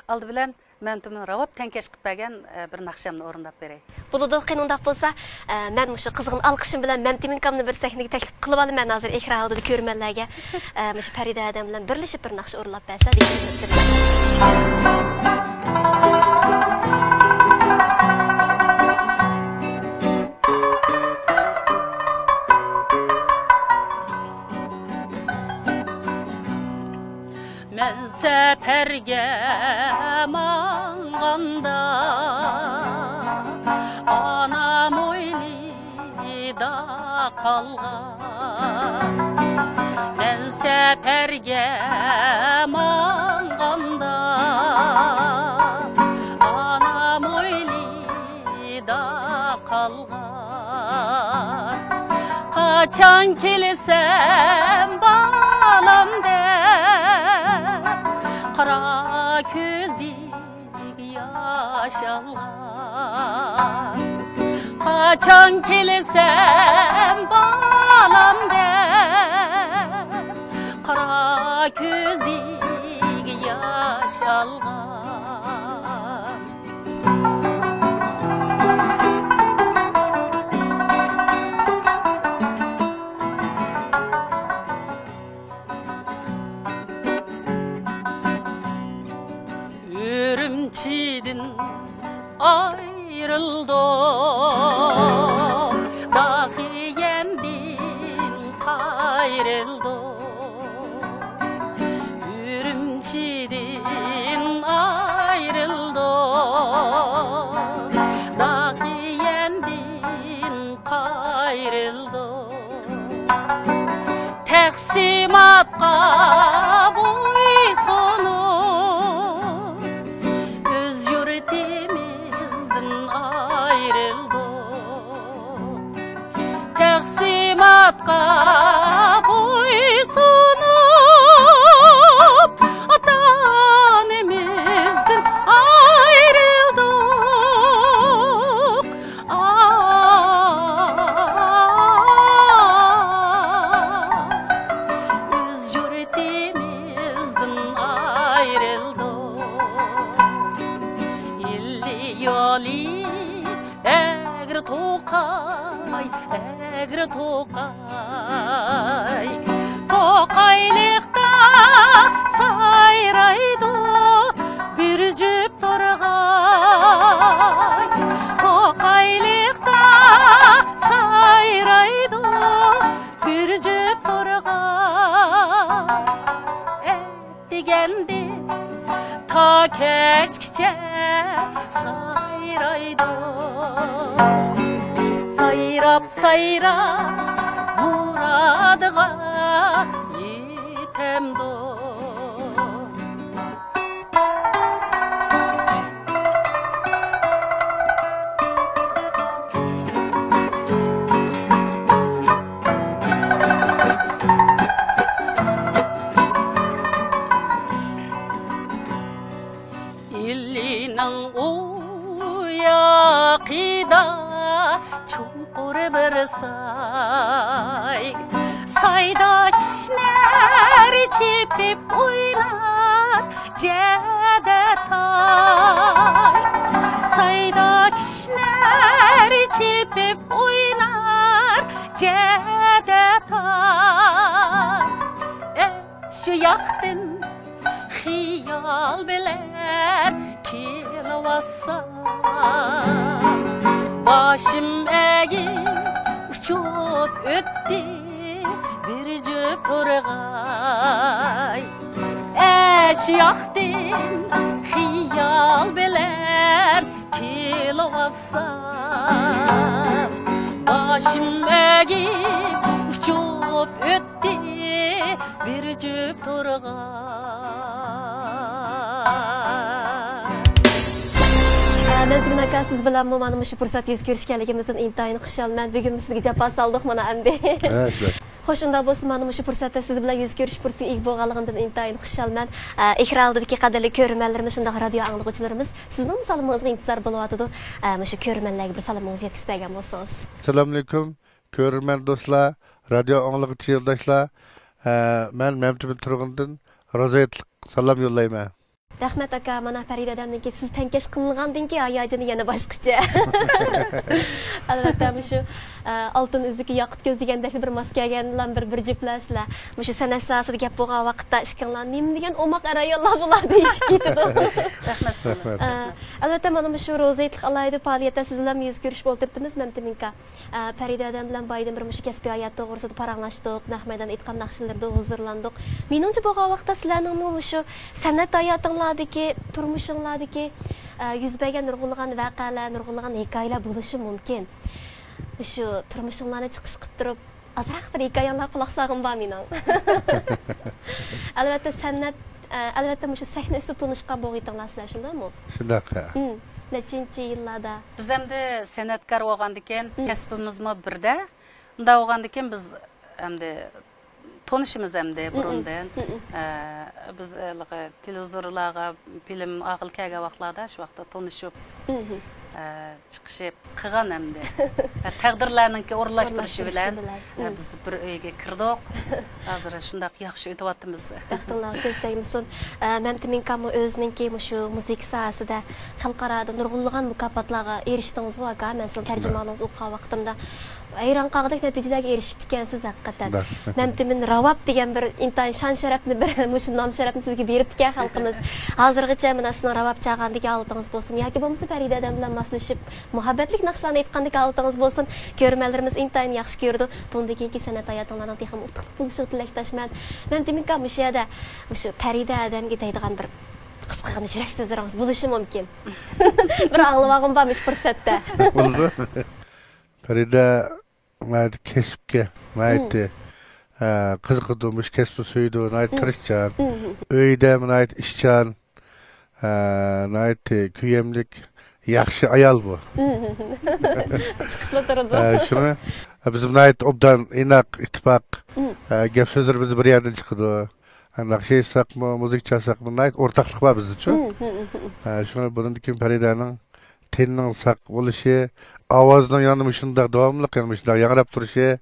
ئالدى بىلەن مەمتىمنىڭ راۋاب تەڭكەش قىلىپ بەرگەن، ئە، بىر ناخشامنى ئورۇنداپ بېرەي. بولىدۇ، قېنى ئۇنداق بولسا، ئە، مەن مۇشۇ قىزغىن ئالقىشىم بىلەن مەمتىمىن ئاكامنى بىر سەھنىگە تەكلىپ قىلىۋالىمەن ھازىر ئېكران ئالدىدا كۆرۈرمەنلەرگە. ئە، مۇشۇ پەرىدە ھەدەم بىلەن بىرلىشىپ بىر ناخشا ئورۇنلاپ بەرسە دېگەن ئۈمىدتىمەن. مەن سەپەرگە ماڭغاندا، ئانام ھويلىدا قالغان. مەن سەپەرگە ماڭغاندا، ئانام ھويلىدا قالغان. قاچان كېلىسەن بالام دەپ، قارا كۆزىگە ياش ئالغان. قاچان كېلىسەن بالام دەپ، قارا كۆزىگە ياش ئالغان. ئۈرۈمچىدىن ئايرىلدۇق، داخىيەندىن قايرىلدۇق. ئۈرۈمچىدىن ئايرىلدۇق، داخىيەندىن قايرىلدۇق. تەقسىماتقا بويسۇنۇپ، ئۆز يۇرتىمىزدىن ئايرىلدۇق. تەقسىماتقا بويسۇنۇپ، ئاتا-ئانىمىزدىن ئايرىلدۇق. ئا، ئۆز يۇرتىمىزدىن ئايرىلدۇق. ئىلى يولى ئەگرى توقاي، ئەگرى توقاي. توقايلىقتا سايرايدۇ بىر جۈپ تورغاي. توقايلىقتا سايرايدۇ بىر جۈپ تورغاي. دېگەندە تا كەچكىچە سايرايدۇ. سايراپ، سايراپ مۇرادىغا يېتەمدۇ؟ ئىلىنىڭ ئۇ ياقىدا چوڭقۇر بىر ساي. سايدا كىشىلەر چېپىپ ئوينار جەدە تاي. سايدا كىشىلەر چېپىپ ئوينار جەدە تاي. ئەي، شۇ ياقتىن خىيال بىلەن كېلىۋاتسام، باشىم ئەگىپ ئۇچۇپ ئۆتتى بىر جۈپ تورغاي. ئەشۇ ياقتىن خىيال بىلەن ئېلىۋالسام، باشىم ئەگىپ ئۇچۇپ ئۆتتى بىر جۈپ تورغا. ئە، مەمتىمىن ئاكا، سىز بىلەنمۇ مانا مۇشۇ پۇرسەت يۈز كۆرۈشكەنلىكىمىزدىن ئىنتايىن خۇشالمەن. بۈگۈن سىزگە جاپا سالدۇق مانا ئەمدى. ھە، شۇنداق. خوش، ئۇنداق بولسا، مانا مۇشۇ پۇرسەتتە سىز بىلەن يۈز كۆرۈش پۇرسىتىگە ئىگە بولغانلىقىمدىن ئىنتايىن خۇشالمەن. ئە، ئېكران ئالدىدىكى قەدىرلىك كۆرۈرمەنلىرىمىز، شۇنداق رادىيو ئاڭلىغۇچىلىرىمىز، سىزنىڭ سالىمىڭىزغا ئىنتىزار بولۇۋاتىدۇ. ئە، مۇشۇ كۆرۈرمەنلەرگە بىر سالىمىڭىزنى يەتكۈزۈپ بەرگەن بولسىڭىز. ئەسسالامۇئەلەيكۇم، كۆرۈرمەن دوستلار، رادىيو ئاڭلىغۇچى يولداشلار. ئە، مەن مەمتىمىن تۇرغۇندىن روزا ھېيتلىق سالام يوللايمەن. رەھمەت، ئاكا. مانا پەرىدە ھەدەمنىڭكى سىز تەڭكەش قىلىنغاندىن كېيىن ھاياجىنى يەنە باشقىچە. ئەلۋەتتە، مۇشۇ، ئە، ئالتۇن ئۈزۈكى ياقۇت كۆز دېگەندەكلا بىر ماس كەلگەنلا بىر، بىر جۈپلەرسىلەر. مۇشۇ سەنئەت ساھەسىدە گەپ بولغان ۋاقىتتا ئىككىڭلار نېمە دېگەن ئوماق ئەر-ئاياللار بۇلار دېيىشىپ كېتىدۇ. رەھمەت سىزگە. ئە، ئەلۋەتتە، مانا مۇشۇ روزا ھېيتلىق ئالاھىدە پائالىيەتتە سىز بىلەن يۈز كۆرۈشۈپ ئولتۇرۇپتىمىز، مەمتىمىنكا. ئە، پەرىدە ھەدەم بىلەن بايىدىن بىر مۇشۇ كەسپىي ھايات توغرىسىدا پاراڭلاشتۇق، نەق مەيداندا ئېيتقان ناخشىلىرىدا ھۇزۇرلاندۇق. مېنىڭچە بولغان ۋاقىتتا سىلەرنىڭمۇ مۇشۇ سەنئەت ھاياتىڭلاردىكى، تۇرمۇشۇڭلاردىكى، ئە، يۈز بەرگەن نۇرغۇنلىغان ۋەقەلەر، نۇرغۇنلىغان ھېكايىلەر بولۇشى مۇمكىن. مۇشۇ تۇرمۇشۇڭلارنى چىقىش قىلىپ تۇرۇپ، ئازراق بىر ھېكايەڭلار قۇلاق سالغۇم بار مېنىڭ. ئەلۋەتتە، سەنئەت، ئە، ئەلۋەتتە، مۇشۇ سەھنە ئۈستىدە تونۇشقان بولغىيتىڭلار سىلەر، شۇنداقمۇ؟ شۇنداق، ھە. ھىم. نەچچىنچى يىللاردا؟ بىز ئەمدى سەنئەتكار بولغاندىكىن، ھىم. كەسپىمىزمۇ بىردە. ئۇنداق بولغاندىكىن بىز ئەمدى تونۇشىمىز ئەمدى ھىم، بۇرۇندىن. ھىم. ئە، بىز ھېلىقى تېلېۋىزورلارغا فىلىم ئارقىلىق كەلگەن ۋاقىتلاردا شۇ ۋاقىتتا تونۇشۇپ، ھىم. ئە، چىقىشىپ قىلغان ئەمدى. ئە، تەقدىرلەرنىڭكى ئورۇنلاشتۇرۇشى بىلەن، ئورۇنلاشتۇرۇشى بىلەن. ئە، ھىم. بىز بىر ئۆيگە كىردۇق. ھازىر شۇنداق ياخشى ئۆتۈۋاتىمىز. بەختىڭلارغا كۆز تەگمىسۇن. ئە، مەمتىمىنكاممۇ ئۆزىنىڭكى مۇشۇ مۇزىكا ساھەسىدە خەلقئارادا نۇرغۇنلىغان مۇكاپاتلارغا ئېرىشتىڭىزغۇ، ئاكا؟ مەن سىزنىڭ تەرجىمانىڭىزنى ئوقۇغان ۋاقتىمدا ھەيران قالغۇدەك نەتىجىلەرگە ئېرىشىپتىكەنسىز ھەقىقەتەن. رەھمەت. مەمتىمىن راۋاب دېگەن بىر ئىنتايىن شان شەرەپنى، بىر مۇشۇ نام شەرەپنى سىزگە بېرىپتىكەن خەلقىمىز. ھازىرغىچە مانا سىزنىڭ راۋاب چالغاندىكى ھالىتىڭىز بولسۇن ياكى بولمىسا پەرىدە ھەدەم بىلەن ماسلىشىپ مۇھەببەتلىك ناخشىلارنى ئېيتقاندىكى ھالىتىڭىز بولسۇن، كۆرۈرمەنلىرىمىز ئىنتايىن ياخشى كۆرىدۇ. بۇندىن كېيىنكى سەنئەت ھاياتىڭلارنىڭ تېخىمۇ ئۇتۇقلۇق بولۇشىغا تىلەكداشمەن. مەمتىمىنكا مۇشۇ يەردە مۇشۇ پەرىدە ھەدەمگە دەيدىغان بىر قىسقىغىنە يۈرەك سۆزلىرىڭىز بولۇشى مۇمكىن. بىر ئاڭلىۋالغۇم بار مۇشۇ پۇرسەتتە. بولىدۇ. پەرىدە ناھايىتى كەسىپكە، ناھايىتى، مم. ئە، قىزىقىدۇ، مۇشۇ كەسپىنى سۆيىدۇ، ناھايىتى مم. تىرىشچان. مم. ئۆيدە ناھايىتى ئىشچان، ئە، ناھايىتى كۆيەملىك، ياخشى ئايال بۇ. مم. چىقىپلا تۇرىدۇ. ئە، شۇڭا بىز ناھايىتى ئوبدان، ئىناق، ئىتتىپاق، مم. ئە، گەپ سۆزلىرىمىز بىر يەردىن چىقىدۇ. ئە، ناخشا ئېيتساقمۇ، مۇزىكا چالساقمۇ، ناھايىتى ئورتاقلىق بار بىزدىچۇ. مم، مم، مم. ئە، شۇڭا بۇنىڭدىن كېيىن پەرىدەنىڭ تېنىنىڭ ساق بولۇشى، ئاۋازىنىڭ يەنە مۇشۇنداق داۋاملىق، يەنە مۇشۇنداق ياڭراپ تۇرۇشى،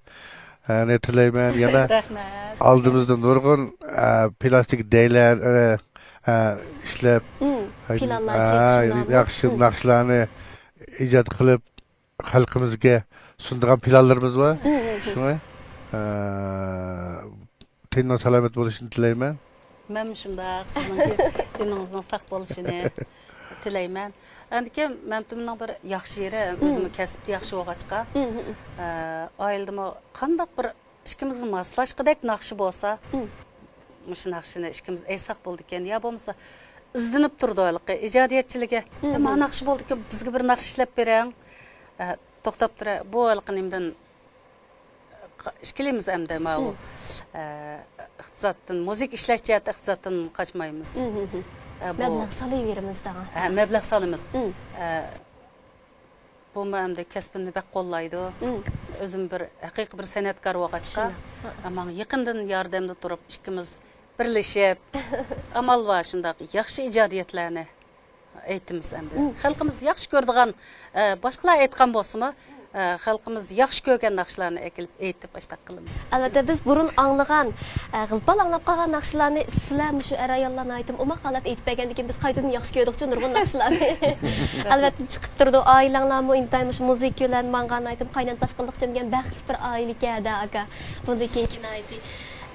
ئە، نى تىلەيمەن. يەنە رەھمەت. ئالدىمىزدا نۇرغۇن، ئە، پىلاستىك دەيلەر، ئە، ئە، ئىشلەپ، مم. ئە، پىلانلار ئە، چېكىشىڭلارمۇ؟ ياخشى مم. ناخشىلارنى ئىجاد قىلىپ، خەلقىمىزگە سۇنىدىغان پىلانلىرىمىز بار. مم، مم، مم. شۇڭا، ئە، تېنىنىڭ سالامەت بولۇشىنى تىلەيمەن. مەنمۇ شۇنداق، سىزنىڭ تېنىڭىزنىڭ ساق بولۇشىنى تىلەيمەن. ئاندىكىن مەمتىمىننىڭ بىر ياخشى يېرى، مم. ئۆزىمۇ كەسىپتە ياخشى بولغاچقا، مم، مم. ئە، ئائىلىدىمۇ قانداق بىر ئىككىمىزگە ماسلاشقۇدەك ناخشا بولسا، مم. مۇشۇ ناخشىنى ئىككىمىز ئېيتساق بولىدىكەن، يا بولمىسا ئىزدىنىپ تۇرىدۇ ھېلىقى ئىجادىيەتچىلىكى. مم. «ئە، مانا ناخشا بولىدىكەن، بىزگە بىر ناخشا ئىشلەپ بېرىڭ.» ئە، توختاپ تۇرە، بۇ ھېلىقى نېمىدىن ئىككىلەيمىز ئەمدى ماۋۇ، مم. ئە، ئىقتىسادتىن، مۇزىكا ئىشلەش جەھەتتە ئىقتىسادتىن قاچمايمىز. مم، مم، مم. ئە، بۇ مەبلەغ سالىۋېرىمىز داڭا. ھە، مەبلەغ سالىمىز. مم. ئە، بۇمۇ ئەمدى كەسپىمنى بەك قوللايدۇ. مم. ئۆزۈم بىر ھەقىقىي بىر سەنئەتكار بولغاچقا، شۇنداق. ھە. ئە، ماڭا يېقىندىن ياردەمدە تۇرۇپ، ئىككىمىز بىرلىشىپ، ئامال بار شۇنداق ياخشى ئىجادىيەتلەرنى ئېيتىمىز ئەمدى. مم. خەلقىمىز ياخشى كۆرىدىغان، ئە، باشقىلار ئېيتقان بولسىمۇ، ئە، خەلقىمىز ياخشى كۆرگەن ناخشىلارنى ئەكېلىپ ئېيتىپ ئاشتاق قىلىمىز. ئەلۋەتتە، بىز بۇرۇن ئاڭلىغان، ئە، غىل-پال ئاڭلاپ قالغان ناخشىلارنى سىلەر مۇشۇ ئەر-ئاياللار ناھايىتى ئوماق ھالەتتە ئېيتىپ بەرگەندىن كېيىن بىز قايتىدىن ياخشى كۆردۇقچۇ نۇرغۇن ناخشىلارنى. ئەلۋەتتە، چىقىپ تۇرىدۇ. ئائىلەڭلارمۇ ئىنتايىن مۇشۇ مۇزىكا بىلەن ماڭغان، ناھايىتى قاينام-تاشقىنلىق چۆمگەن بەختلىك بىر ئائىلىكەن-دە، ئاكا. بۇندىن كېيىنكى ناھايىتى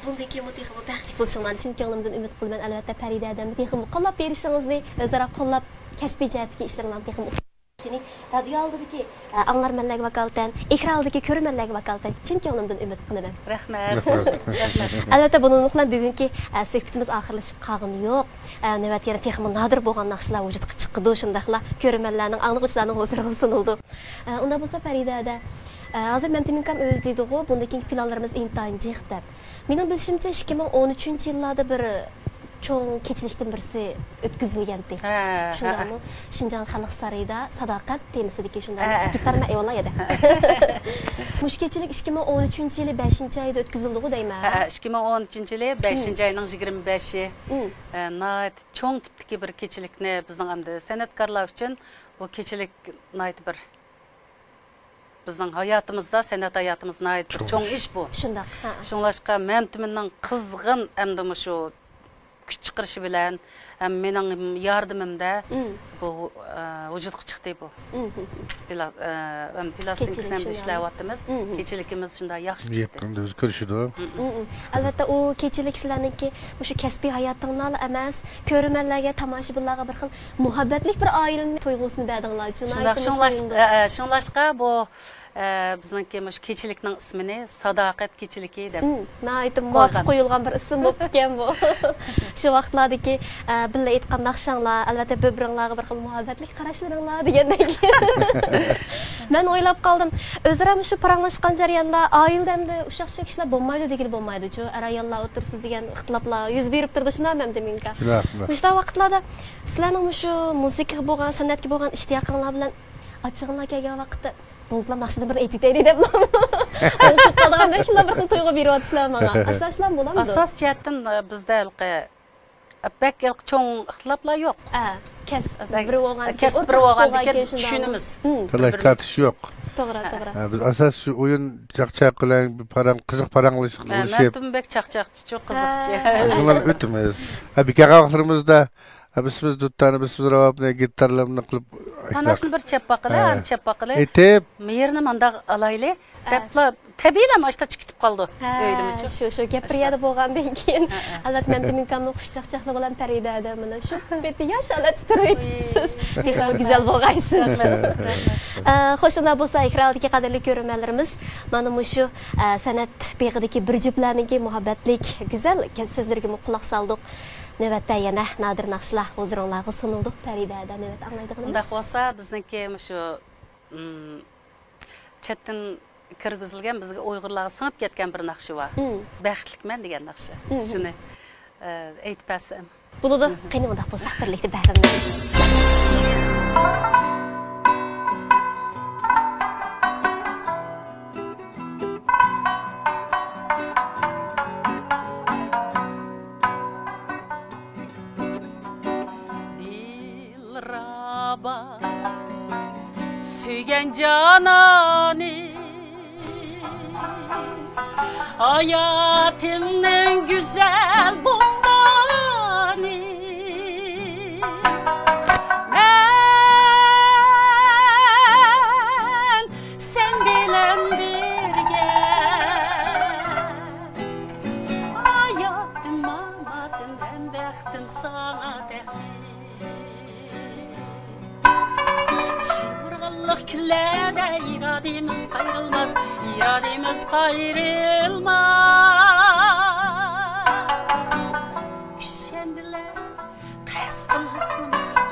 بۇندىن كېيىنمۇ تېخىمۇ بەختلىك بولۇشۇڭلارنى چىن كۆڭلۈمدىن ئۈمىد قىلىمەن. ئەلۋەتتە، پەرىدە ھەدەمنى تېخىمۇ قوللاپ بېرىشىڭىزنى، ئۆزئارا قوللاپ، كەسپىي جەھەتتىكى ئىشلىرىڭلارنى تېخىمۇ شۇنى رادىيو ئالدىدىكى، ئە، ئاڭلارمەنلەرگە ۋاكالىتەن، ئېكران ئالدىدىكى كۆرۈرمەنلەرگە ۋاكالىتەن چىن كۆڭلۈمدىن ئۈمىد قىلىمەن. رەھمەت. رەھمەت. ئەلۋەتتە، بۇنىڭ بىلەن بۈگۈنكى، ئە، سۆھبىتىمىز ئاخىرلىشىپ قالغىنى يوق. ئە، نۆۋەتتە يەنە تېخىمۇ نادىر بولغان ناخشىلار ۋۇجۇدقا چىقىدۇ، شۇنداقلا كۆرۈرمەنلەرنىڭ، ئاڭلىغۇچىلارنىڭ ھۇزۇرىغا سۇنۇلىدۇ. ئە، ئۇنداق بولسا، پەرىدە ھەدە، ئە، ھازىر مەمتىمىن ئاكام ئۆزى دېدىغۇ، بۇندىن كېيىنكى پىلانلىرىمىز ئىنتايىن جىق دەپ. مېنىڭ بىلىشىمچە، ئىككى مىڭ ئون ئۈچىنچى يىللاردا بىر چوڭ كېچىلىكتىن بىرسى ئۆتكۈزۈلگەنتى. ھە، ھە، شۇنداقمۇ؟ ھە. شىنجاڭ خەلق سارىيىدا ساداقەت تېمىسىدىكى شۇنداق ھە، ھە. گىتار مە-، ئەيۋاللا يەدە. مۇشۇ كېچىلىك ئىككى مىڭ ئون ئۈچىنچى يىلى بەشىنچى ئايدا ئۆتكۈزۈلدىغۇ دەيمەن. ھە، ھە، ئىككى مىڭ ئون ئۈچىنچى يىلى بەشىنچى ئاينىڭ يىگىرمە بەشى، ھە، ناھايىتى چوڭ تىپتىكى بىر كېچىلىكنى بىزنىڭ ئەمدى سەنئەتكارلار ئۈچۈن بۇ كېچىلىك ناھايىتى بىر بىزنىڭ ھاياتىمىزدا، سەنئەت ھاياتىمىزدا ناھايىتى بىر چوڭ ئىش بۇ. شۇنداق، ھە. شۇڭلاشقا مەمتىمىننىڭ قىزغىن ئەمدى مۇشۇ كۈچ چىقىرىشى بىلەن ھەم مېنىڭ ياردىمىمدە بۇ، ئە، ۋۇجۇدقا چىقتى بۇ. پلا-، ئە، ھەم پلاستىنكىسىنى ھەم ئىشلەۋاتىمىز. كېچىلىكىمىز شۇنداق ياخشى چىقتى. يېقىندا بىز كۆرۈشىدۇ. ئەلۋەتتە، ئۇ كېچىلىك سىلەرنىڭكى مۇشۇ كەسپىي ھاياتىڭلارلا ئەمەس، كۆرۈرمەنلەرگە، تاماشىبىنلارغا بىر خىل مۇھەببەتلىك بىر ئائىلىنىڭ تۇيغۇسىنى بەردىڭلارچۇ. شۇنداق، ناھايىتىمۇ شۇڭلاش-، سۆيۈندۈم. ئە، ئە، شۇڭلاشقا بۇ، ئە، بىزنىڭكى مۇشۇ كېچىلىكنىڭ ئىسمىنى ساداقەت كېچىلىكى دەپ قويغان. ناھايىتى مۇۋاپىق قويۇلغان بىر ئىسىم بوپتىكەن بۇ. شۇ ۋاقىتلاردىكى، ئە، بىللە ئېيتقان ناخشاڭلار، ئەلۋەتتە، بىر-بىرىڭلارغا بىر خىل مۇھەببەتلىك قاراشلىرىڭلار دېگەندەك. مەن ئويلاپ قالدىم، ئۆزئارا مۇشۇ پاراڭلاشقان جەرياندا ئائىلىدە ئەمدى ئۇششاق-چۈششەك ئىشلار بولمايدۇ دېگىلى بولمايدۇچۇ، ئەر-ئاياللار ئوتتۇرىسىدا دېگەن ئىختىلاپلار يۈز بېرىپ تۇرىدۇ، شۇنداقمۇ، مەمتىمىن ئاكا؟ شۇنداق، شۇنداق. مۇشۇنداق ۋاقىتلاردا سىلەرنىڭ مۇشۇ مۇزىكىغا بولغان، سەنئەتكە بولغان ئىشتىياقىڭلار بىلەن ئاچچىقىڭلار كەلگەن ۋاقىتتا، بولدىلا، ناخشىدىن بىرنى ئېيتىۋېتەيلى دەپلا ئوخشاپ قالىدىغاندەك شۇنداق بىر خىل تۇيغۇ بېرىۋاتىسىلەر ماڭا. ئاشۇنداق ئىشلار بولامدۇ؟ ئاساسىي جەھەتتىن، ئە، بىزدە ھېلىقى بەك ھېلىقى چوڭ ئىختىلاپلار يوق. ھە، كەسىپ بىر بولغاندىكىن، كەسىپ بىر بولغاندىكىن چۈشىنىمىز. تالاش تارتىش يوق. توغرا، توغرا. ھە، بىز ئاساس شۇ ئويۇن، چاقچاق بىلەن بىر پاراڭ، قىزىق پاراڭلىشىپ. مەمتىم بەك چاقچاقچىچۇ، قىزىقچى. ھە. شۇلارنى ئۆتىمىز. ھە، بىر كەلگەن ۋاقىتلىرىمىزدا، ھە، بىسمىز دۇتتانى، بىسمىز راۋابنى، گىتارلارنى قىلىپ، مانا شۇنى بىر چەپ باقىلى، ئانى چەپ باقىلى. ئېيتىپ. مېيىرنى مانداق ئالايلى. دەپلا تەبىئىيلا مانا شۇ چىقىپ قالىدۇ. ھە، ئۆيدىمۇچۇ. شۇ، شۇ گەپ بىر يەردە بولغاندىن كېيىن، ھە، ھە. ئەلۋەتتە، مەمتىمىن ئاكامنىڭ خۇشچاقچاقلىقى بىلەن پەرىدە ھەدە مانا شۇ پېتى ياش ھالەتتە تۇرۇۋېتىپسىز. تېخىمۇ گۈزەل بولغايسىز. رەھمەت، رەھمەت. ئە، خوش، ئۇنداق بولسا، ئېكران ئالدىدىكى قەدىرلىك كۆرۈرمەنلىرىمىز، مانا مۇشۇ، ئە، سەنئەت بېغىدىكى بىر جۈپلەرنىڭكى مۇھەببەتلىك، گۈزەل سۆزلىرىگىمۇ قۇلاق سالدۇق. نۆۋەتتە يەنە نادىر ناخشىلار ھۇزۇرۇڭلارغا سۇنۇلىدۇ. پەرىدە ھەدە، نۆۋەتتە ئاڭلايدىغىنىمىز. ئۇنداق بولسا، بىزنىڭكى مۇشۇ، ئىم، چەتتىن كىرگۈزۈلگەن، بىزگە ئۇيغۇرلارغا سىڭىپ كەتكەن بىر ناخشا بار. بەختلىكمەن دېگەن ناخشا. شۇنى، ئە، ئېيتىپ بەرسەم. بولىدۇ. قېنى، ئۇنداق بولسا، بىرلىكتە بەھرىلىنەيلى. دىلرەبا سۆيگەن جانانىم، ھاياتىمنىڭ گۈزەل بوستانى. مەن سەن بىلەن بىرگە، ھاياتىم، ماماتىم ھەم بەختىم ساڭا تەقدىم. شىۋىرغانلىق كۈنلەردە ئىرادىمىز قايرىلماس، ئىرادىمىز قايرىلماس. كۈشەندىلەر قەست قىلسۇن،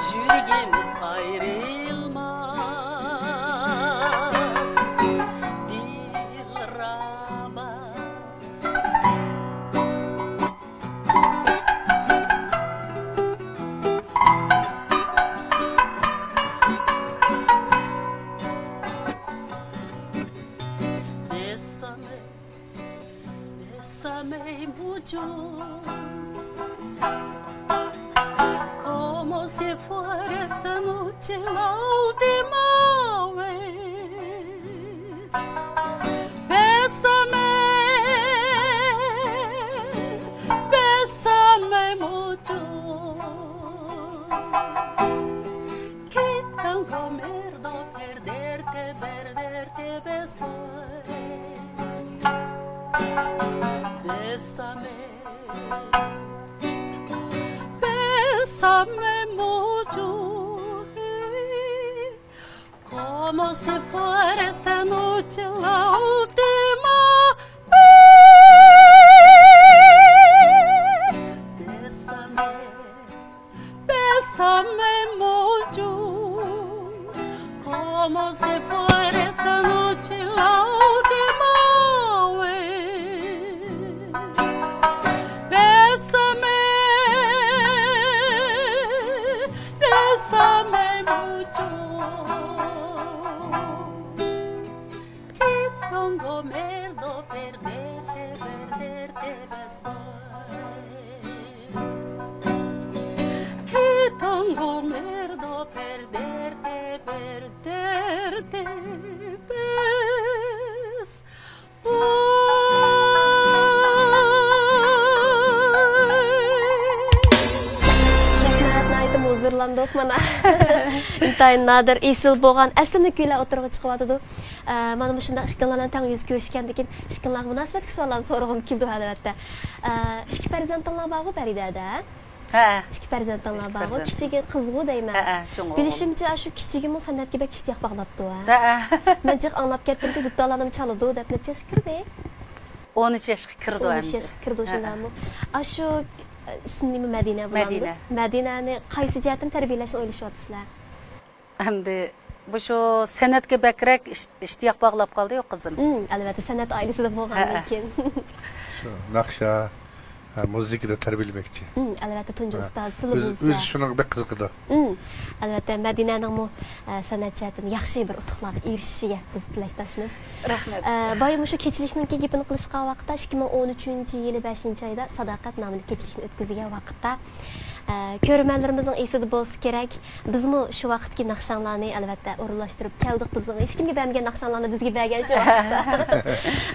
يۈرىكىمىز ئايرىلماس. دىلرەبا. Bésame, bésame mucho, como si fuera esta noche la última vez. Bésame, bésame mucho. Que tengo miedo perderte, perderte después. Bésame, bésame mucho. Como si fuera esta noche la última vez. Bésame, bésame mucho, como si fuera esta noche la última vez. Bésame, bésame mucho. Que tengo miedo perderte, perderte después. Que tengo miedo perderte, perderte después. رەھمەت، ناھايىتى ھۇزۇرلاندۇق مانا. ئىنتايىن نادىر، ئېسىل بولغان، ئەسلىمىدىكى كۈيلەر ئوتتۇرىغا چىقىۋاتىدۇ. ئە، مانا مۇشۇنداق ئىككىڭلار بىلەن تەڭ يۈز كۆرۈشكەندىن كېيىن ئىككىڭلارغا مۇناسىۋەتلىك سوئاللارنى سورىغۇم كېلىدۇ، ئەلۋەتتە. ئە، ئىككى پەرزەنتىڭلار بارغۇ پەرىدەدە؟ ھە. ئىككى پەرزەنتىڭلار بارغۇ، كىچىكى قىزغۇ دەيمەن. ھە، ھە، چوڭى ئوغلۇم. بىلىشىمچە، ئاشۇ كىچىكىمۇ سەنئەتكە بەك ئىشتىياق باغلاپتۇ، ھە؟ ھە، ھە. مەن جىق ئاڭلاپ كەتتىمچۇ، دۇتارلارنىمۇ چالىدۇ دەپ. نەچچە ياشقا كىردى؟ ئون ئۈچ ياشقا كىرىدۇ ئەمدى. ئون ئۈچ ياشقا كىرىدۇ، ھە، شۇنداقمۇ؟ ئاشۇ، ئە، ئىسمى نېمە؟ مەدىنە بولامدۇ؟ مەدىنە. مەدىنەنى قايسى جەھەتتىن تەربىيەلەشنى ئويلىشىۋاتىسىلەر؟ ئەمدى بۇشۇ سەنئەتكە بەكرەك ئىش-، ئىشتىياق باغلاپ قالدى-يۇ قىزىم. ئەلۋەتتە، سەنئەت ئائىلىسىدە بولغاندىن كېيىن. شۇ ناخشا، ھە، مۇزىكىدا تەربىيەلىمەكچى. ئەلۋەتتە، تۇنجى ئۇستاز، سىلى بولسا. ئۆزى شۇنىڭغا بەك قىزىقىدۇ. ئەلۋەتتە، مەدىنەنىڭمۇ، ئە، سەنئەت جەھەتتىن ياخشى بىر ئۇتۇقلارغا ئېرىشىشىگە بىز تىلەكداشمىز. رەھمەت. ئە، بايا مۇشۇ كېچىلىكنىڭكى گېپىنى قىلىشقان ۋاقىتتا، ئىككى مىڭ ئون ئۈچىنچى يىلى بەشىنچى ئايدا ساداقەت ناملىق كېچىلىكنى ئۆتكۈزگەن ۋاقىتتا، ئە، كۆرۈرمەنلىرىمىزنىڭ ئېسىدە بولسا كېرەك، بىزمۇ شۇ ۋاقىتتىكى ناخشاڭلارنى، ئەلۋەتتە، ئورۇنلاشتۇرۇپ كەلدۇق. بىزنىڭ ھېچكىمگە بەرمىگەن ناخشاڭلارنى بىزگە بەرگەن شۇ ۋاقىتتا.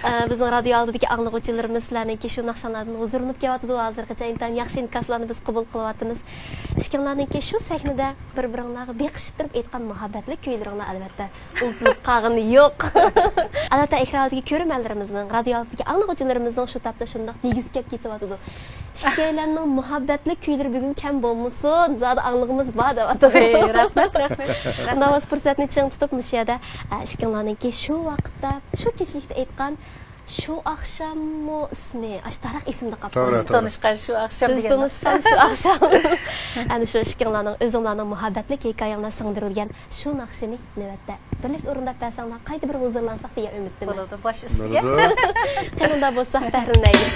ئە، بىزنىڭ رادىيو ئالدىدىكى ئاڭلىغۇچىلىرىمىز سىلەرنىڭكى شۇ ناخشاڭلاردىن ھۇزۇرلىنىپ كېلىۋاتىدۇ. ھازىرغىچە ئىنتايىن ياخشى ئىنكاسلارنى بىز قوبۇل قىلىۋاتىمىز. ئىككىڭلارنىڭكى شۇ سەھنىدە بىر-بىرىڭلارغا بېقىشىپ تۇرۇپ ئېيتقان مۇھەببەتلىك كۈيلىرىڭلار، ئەلۋەتتە، ئۇنتۇلۇپ قالغىنى يوق. ئەلۋەتتە، ئېكران ئالدىدىكى كۆرۈرمەنلىرىمىزنىڭ، رادىيو ئالدىدىكى ئاڭلىغۇچىلىرىمىزنىڭ شۇ تاپتا شۇنداق دېگۈسى كەپ كېتىۋاتىدۇ. ئىككىيلەننىڭ مۇھەببەتلىك كۈيلىرى بۈگۈن كەم بولمىسۇن، زادى ئاڭلىغۇمىز بار دەۋاتىدۇ. ھەي، رەھمەت، رەھمەت، رەھمەت. ئۇنداق بولسا پۇرسەتنى چىڭ تۇتۇپ مۇشۇ يەردە، ئە، ئىككىڭلارنىڭكى شۇ ۋاقىتتا، شۇ كېچىلىكتە ئېيتقان شۇ ئاخشاممۇ ئىسمى، ئاشۇ تاراق ئېسىمدە قاپتۇ. توغرا، بىز توغرا. تونۇشقان شۇ ئاخشام بىز دېگەن تونۇشقان شۇ ئاخشام. ئەنە شۇ ئىككىڭلارنىڭ، ئۆزۈڭلارنىڭ مۇھەببەتلىك ھېكايەڭلار سىڭدۈرۈلگەن شۇ ناخشىنى نۆۋەتتە بىرلىكتە ئورۇنداپ بەرسەڭلار، قايتا بىر ھۇزۇرلانساق دېگەن ئۈمىدتىمەن. بولىدۇ، باش ئۈستىگە. بولىدۇ. قېنى ئۇنداق بولسا، بەھرىلىنەيلى.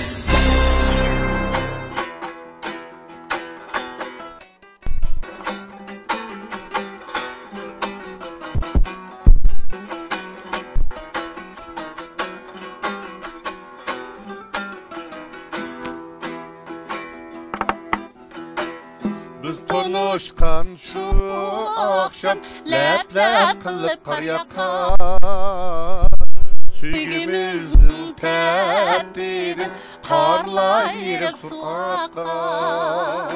بىز تونۇشقان شۇ ئاخشام، لەپ-لەپ قىلىپ قار ياغقان. سۆيگۈمىزنىڭ تەپتىدىن قارلار ئېرىپ سۇ ئاققان.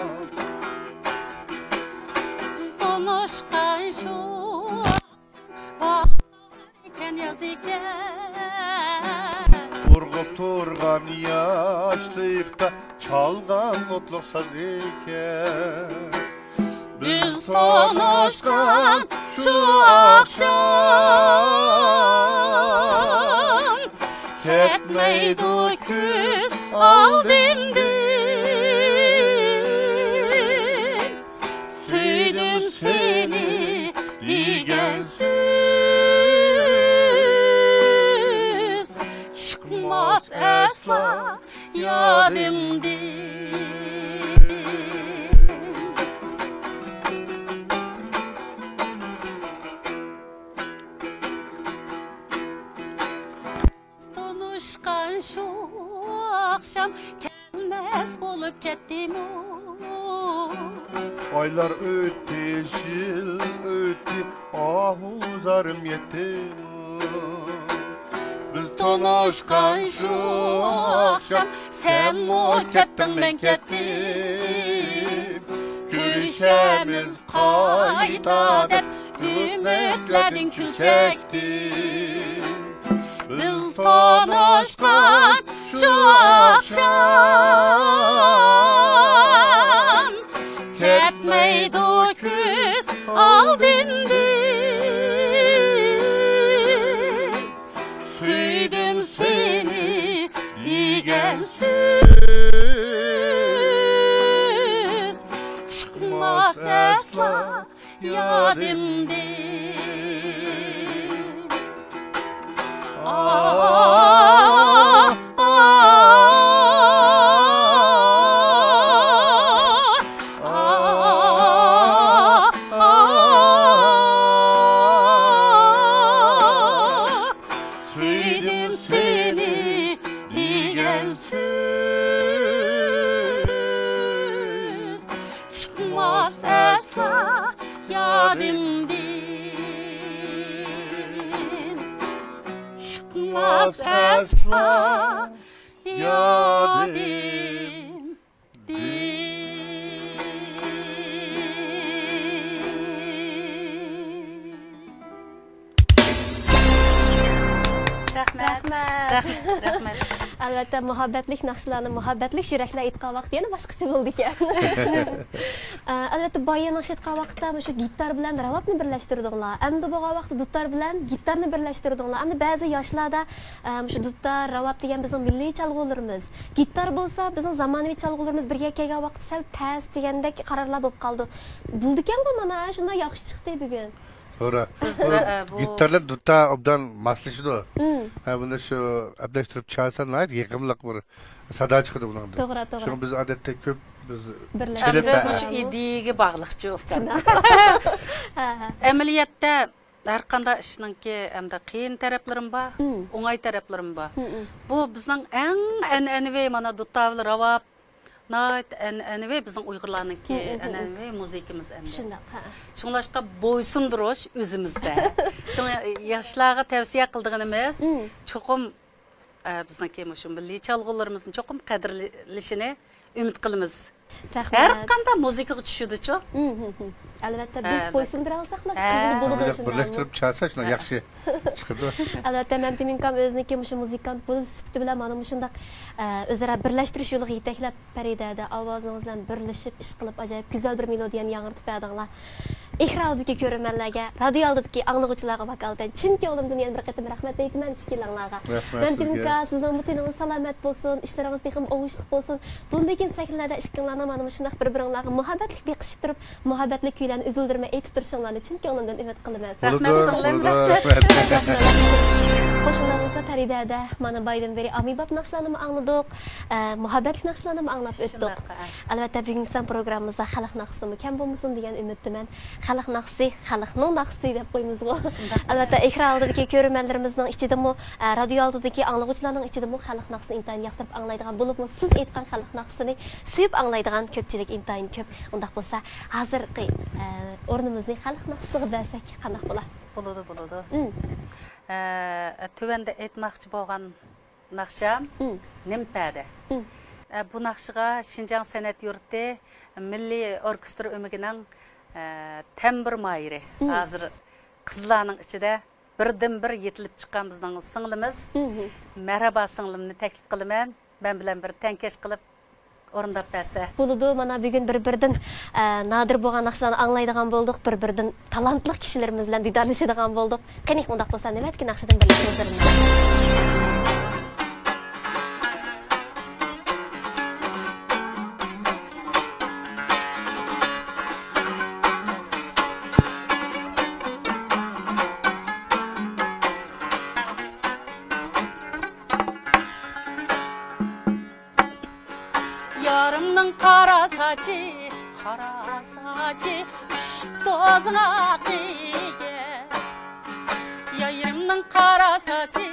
بىز تونۇشقان شۇ ئاخشام، باھار ئىكەن، ياز ئىكەن. ئۇرغۇپ تۇرغان ياشلىقتا چالغان ئوتلۇق ساز ئىكەن. بىز تونۇشقان شۇ ئاخشام، كەتمەيدۇ كۆز ئالدىمدىن. سۆيدۈم سېنى دېگەن سۆز چىقماس ئەسلا يادىمدىن. تونۇشقان شۇ ئاخشام كەلمەس بولۇپ كەتتىمۇ؟ ئايلار ئۆتتى، يىل ئۆتتى، ئاھۇ زارىم يەتتىمۇ؟ بىز تونۇشقان شۇ ئاخشام سەنمۇ كەتتىڭ، مەن كەتتىم. كۆرۈشەرمىز قايتا دەپ ئۈمىدلەردىن كۈل چەكتىم. بىز تونۇشقان شۇ ئاخشام كەتمەيدۇ كۆز ئالدىمدىن. يادىمدىن. سۆيدۈم سېنى دېگەن سۆز چىقماس ئەسلا يادىمدىن. چىقماس ئەسلا يادىمدىن. رەھمەت. رەھمەت. رەھمەت. ئەلۋەتتە، مۇھەببەتلىك ناخشىلارنى مۇھەببەتلىك يۈرەكلەر ئېيتقان ۋاقتى يەنە باشقىچە بولىدىكەن. ئە، ئەلۋەتتە، بايا ناخشا ئېيتقان ۋاقىتتا مۇشۇ گىتار بىلەن راۋابنى بىرلەشتۈردۈڭلار. ئەمدى بولغان ۋاقىتتا دۇتار بىلەن گىتارنى بىرلەشتۈردۈڭلار. ئەمدى بەزى ياشلاردا، ئە، مۇشۇ دۇتار، راۋاب دېگەن بىزنىڭ مىللىي چالغۇلىرىمىز. گىتار بولسا بىزنىڭ زامانىۋى چالغۇلىرىمىز بىرگە كەلگەن ۋاقىتتا سەل تەس دېگەندەك قارارلار بولۇپ قالىدۇ. بولىدىكەنغۇ مانا، شۇنداق ياخشى چىقتى بۈگۈن. توغرا. بىز، بۇ ئە، بۇ گىتار بىلەن دۇتار ئوبدان ماسلىشىدۇ. مم. ھە، بۇنى شۇ ئەپلەشتۈرۈپ چالسا ناھايىتى يېقىملىق بىر سادا چىقىدۇ بۇنىڭدىن. توغرا، توغرا. شۇڭا بىز ئادەتتە كۆپ بىز بىرلەشتۈرۈپ چېلىپ ئەمدى مۇشۇ ئىدىيەگە باغلىقچۇ ئوبدان. شۇنداق. ھە، ھە. ئەمەلىيەتتە ھەر قانداق ئىشنىڭكى ئەمدى قىيىن تەرەپلىرىمۇ بار، مم. ئوڭاي تەرەپلىرىمۇ بار. مم، مم. بۇ بىزنىڭ ئەڭ ئەنئەنىۋى، مانا، دۇتار بىلەن راۋاب، ناھايىتى ئەنئەنىۋى بىزنىڭ ئۇيغۇرلارنىڭكى مم، مم، مم. ئەنئەنىۋى مۇزىكىمىز ئەمدى. شۇنداق، ھە. شۇڭلاشقا بويسۇندۇرۇش ئۆزىمىزدە. شۇڭا ياشلارغا تەۋسىيە قىلىدىغىنىمىز، مم. چوقۇم ئە، بىزنىڭكى مۇشۇ مىللىي چالغۇلىرىمىزنى چوقۇم قەدىرلىشىنى ئۈمىد قىلىمىز. رەھمەت. ھەر قانداق مۇزىكىغا چۈشىدۇچۇ. مم، مم، مم. ئەلۋەتتە، بىز ئەلۋەتتە. بويسۇندۇرالىساقلا، ھە. بولىدۇ شۇنداقمۇ؟ بىرلەشتۈرۈپ چالسا شۇنداق ھە. ياخشى چىقىدۇ. ئەلۋەتتە، مەمتىمىن ئاكام ئۆزىنىڭكى مۇشۇ مۇزىكانت بولۇش سۈپىتى بىلەن مانا مۇشۇنداق، ئە، ئۆزئارا بىرلەشتۈرۈش يولىغا يېتەكلەپ، پەرىدە ھەدە، ئاۋازىڭىز بىلەن بىرلىشىپ ئىش قىلىپ، ئاجايىپ گۈزەل بىر مېلودىيەنى ياڭرىتىپ بەردىڭلار. ئېكران ئالدىدىكى كۆرۈرمەنلەرگە، رادىيو ئالدىدىكى ئاڭلىغۇچىلارغا ۋاكالىتەن چىن كۆڭلۈمدىن يەنە بىر قېتىم رەھمەت ئېيتىمەن، ئىككىلىڭلارغا. رەھمەت سىزگە. مەمتىمىن ئاكا، سىزنىڭمۇ تېنىڭىز سالامەت بولسۇن، ئىشلىرىڭىز تېخىمۇ ئوڭۇشلۇق بولسۇن. بۇندىن كېيىن سەھنىلەردە ئىككىڭلارنىڭ مانا مۇشۇنداق بىر-بىرىڭلارغا مۇھەببەتلىك بېقىشىپ تۇرۇپ، مۇھەببەتلىك كۈيلەرنى ئۈزۈلدۈرمەي ئېيتىپ تۇرۇشۇڭلارنى چىن كۆڭلۈمدىن ئۈمىد قىلىمەن. بولىدۇ، رەھمەت سىڭلىم، بولىدۇ، رەھمەت. رەھمەت. قوشنىلىرىڭىزغا پەرىدە ھەدە، مانا بايدىن بېرى ئامىباب ناخشىلارنىمۇ ئاڭلىدۇق، ئە، مۇھەببەتلىك ناخشىلارنىمۇ ئاڭلاپ ئۆتتۇق. شۇنداق، ھە. ئەلۋەتتە، بۈگۈنكى سان پروگراممىمىزدا خەلق ناخشىسىمۇ كەم بولمىسۇن دېگەن ئۈمىدتىمەن. خەلق ناخشىسى، خەلقنىڭ ناخشىسى دەپ قويىمىزغۇ. شۇنداق. ئەلۋەتتە، ئېكران ئالدىدىكى كۆرۈرمەنلىرىمىزنىڭ ئىچىدىمۇ، ئە، رادىيو ئالدىدىكى ئاڭلىغۇچىلارنىڭ ئىچىدىمۇ خەلق ناخشىسىنى ئىنتايىن ياقتۇرۇپ ئاڭلايدىغان، بولۇپمۇ سىز ئېيتقان خەلق ناخشىسىنى سۆيۈپ ئاڭلايدىغان كۆپچىلىك ئىنتايىن كۆپ. ئۇنداق بولسا، ھازىرقى، ئە، ئورنىمىزنى خەلق ناخشىسىغا بەرسەك قانداق بولا؟ بولىدۇ، بولىدۇ. ئە، تۆۋەندە ئېيتماقچى بولغان ناخشام مم. نېمپەدە. مم. ئە، بۇ ناخشىغا شىنجاڭ سەنئەت يۇرتى مىللىي ئوركېستىر ئۆمىكىنىڭ، ئە، تەمبۇر ماھىرى، مم. ھازىر قىزلارنىڭ ئىچىدە بىردىنبىر يېتىلىپ چىققان بىزنىڭ سىڭلىمىز، مم. مەرھابا سىڭلىمنى تەكلىپ قىلىمەن. مەن بىلەن بىر تەڭكەش قىلىپ ئورۇنداپ بەرسە. بولىدۇ، مانا بۈگۈن بىر-بىرىدىن، ئە، نادىر بولغان ناخشىلارنى ئاڭلايدىغان بولدۇق، بىر-بىرىدىن تالانتلىق كىشىلىرىمىز بىلەن دىدارلىشىدىغان بولدۇق. قېنى، ئۇنداق بولسا نۆۋەتتىكى ناخشىدىن بىرلىك نەزىرىمىز. يارىمنىڭ قارا ساچى، قارا ساچى چۈشۈپتۇ ئۆزىنىڭ ئەقلىگە. يارىمنىڭ قارا ساچى،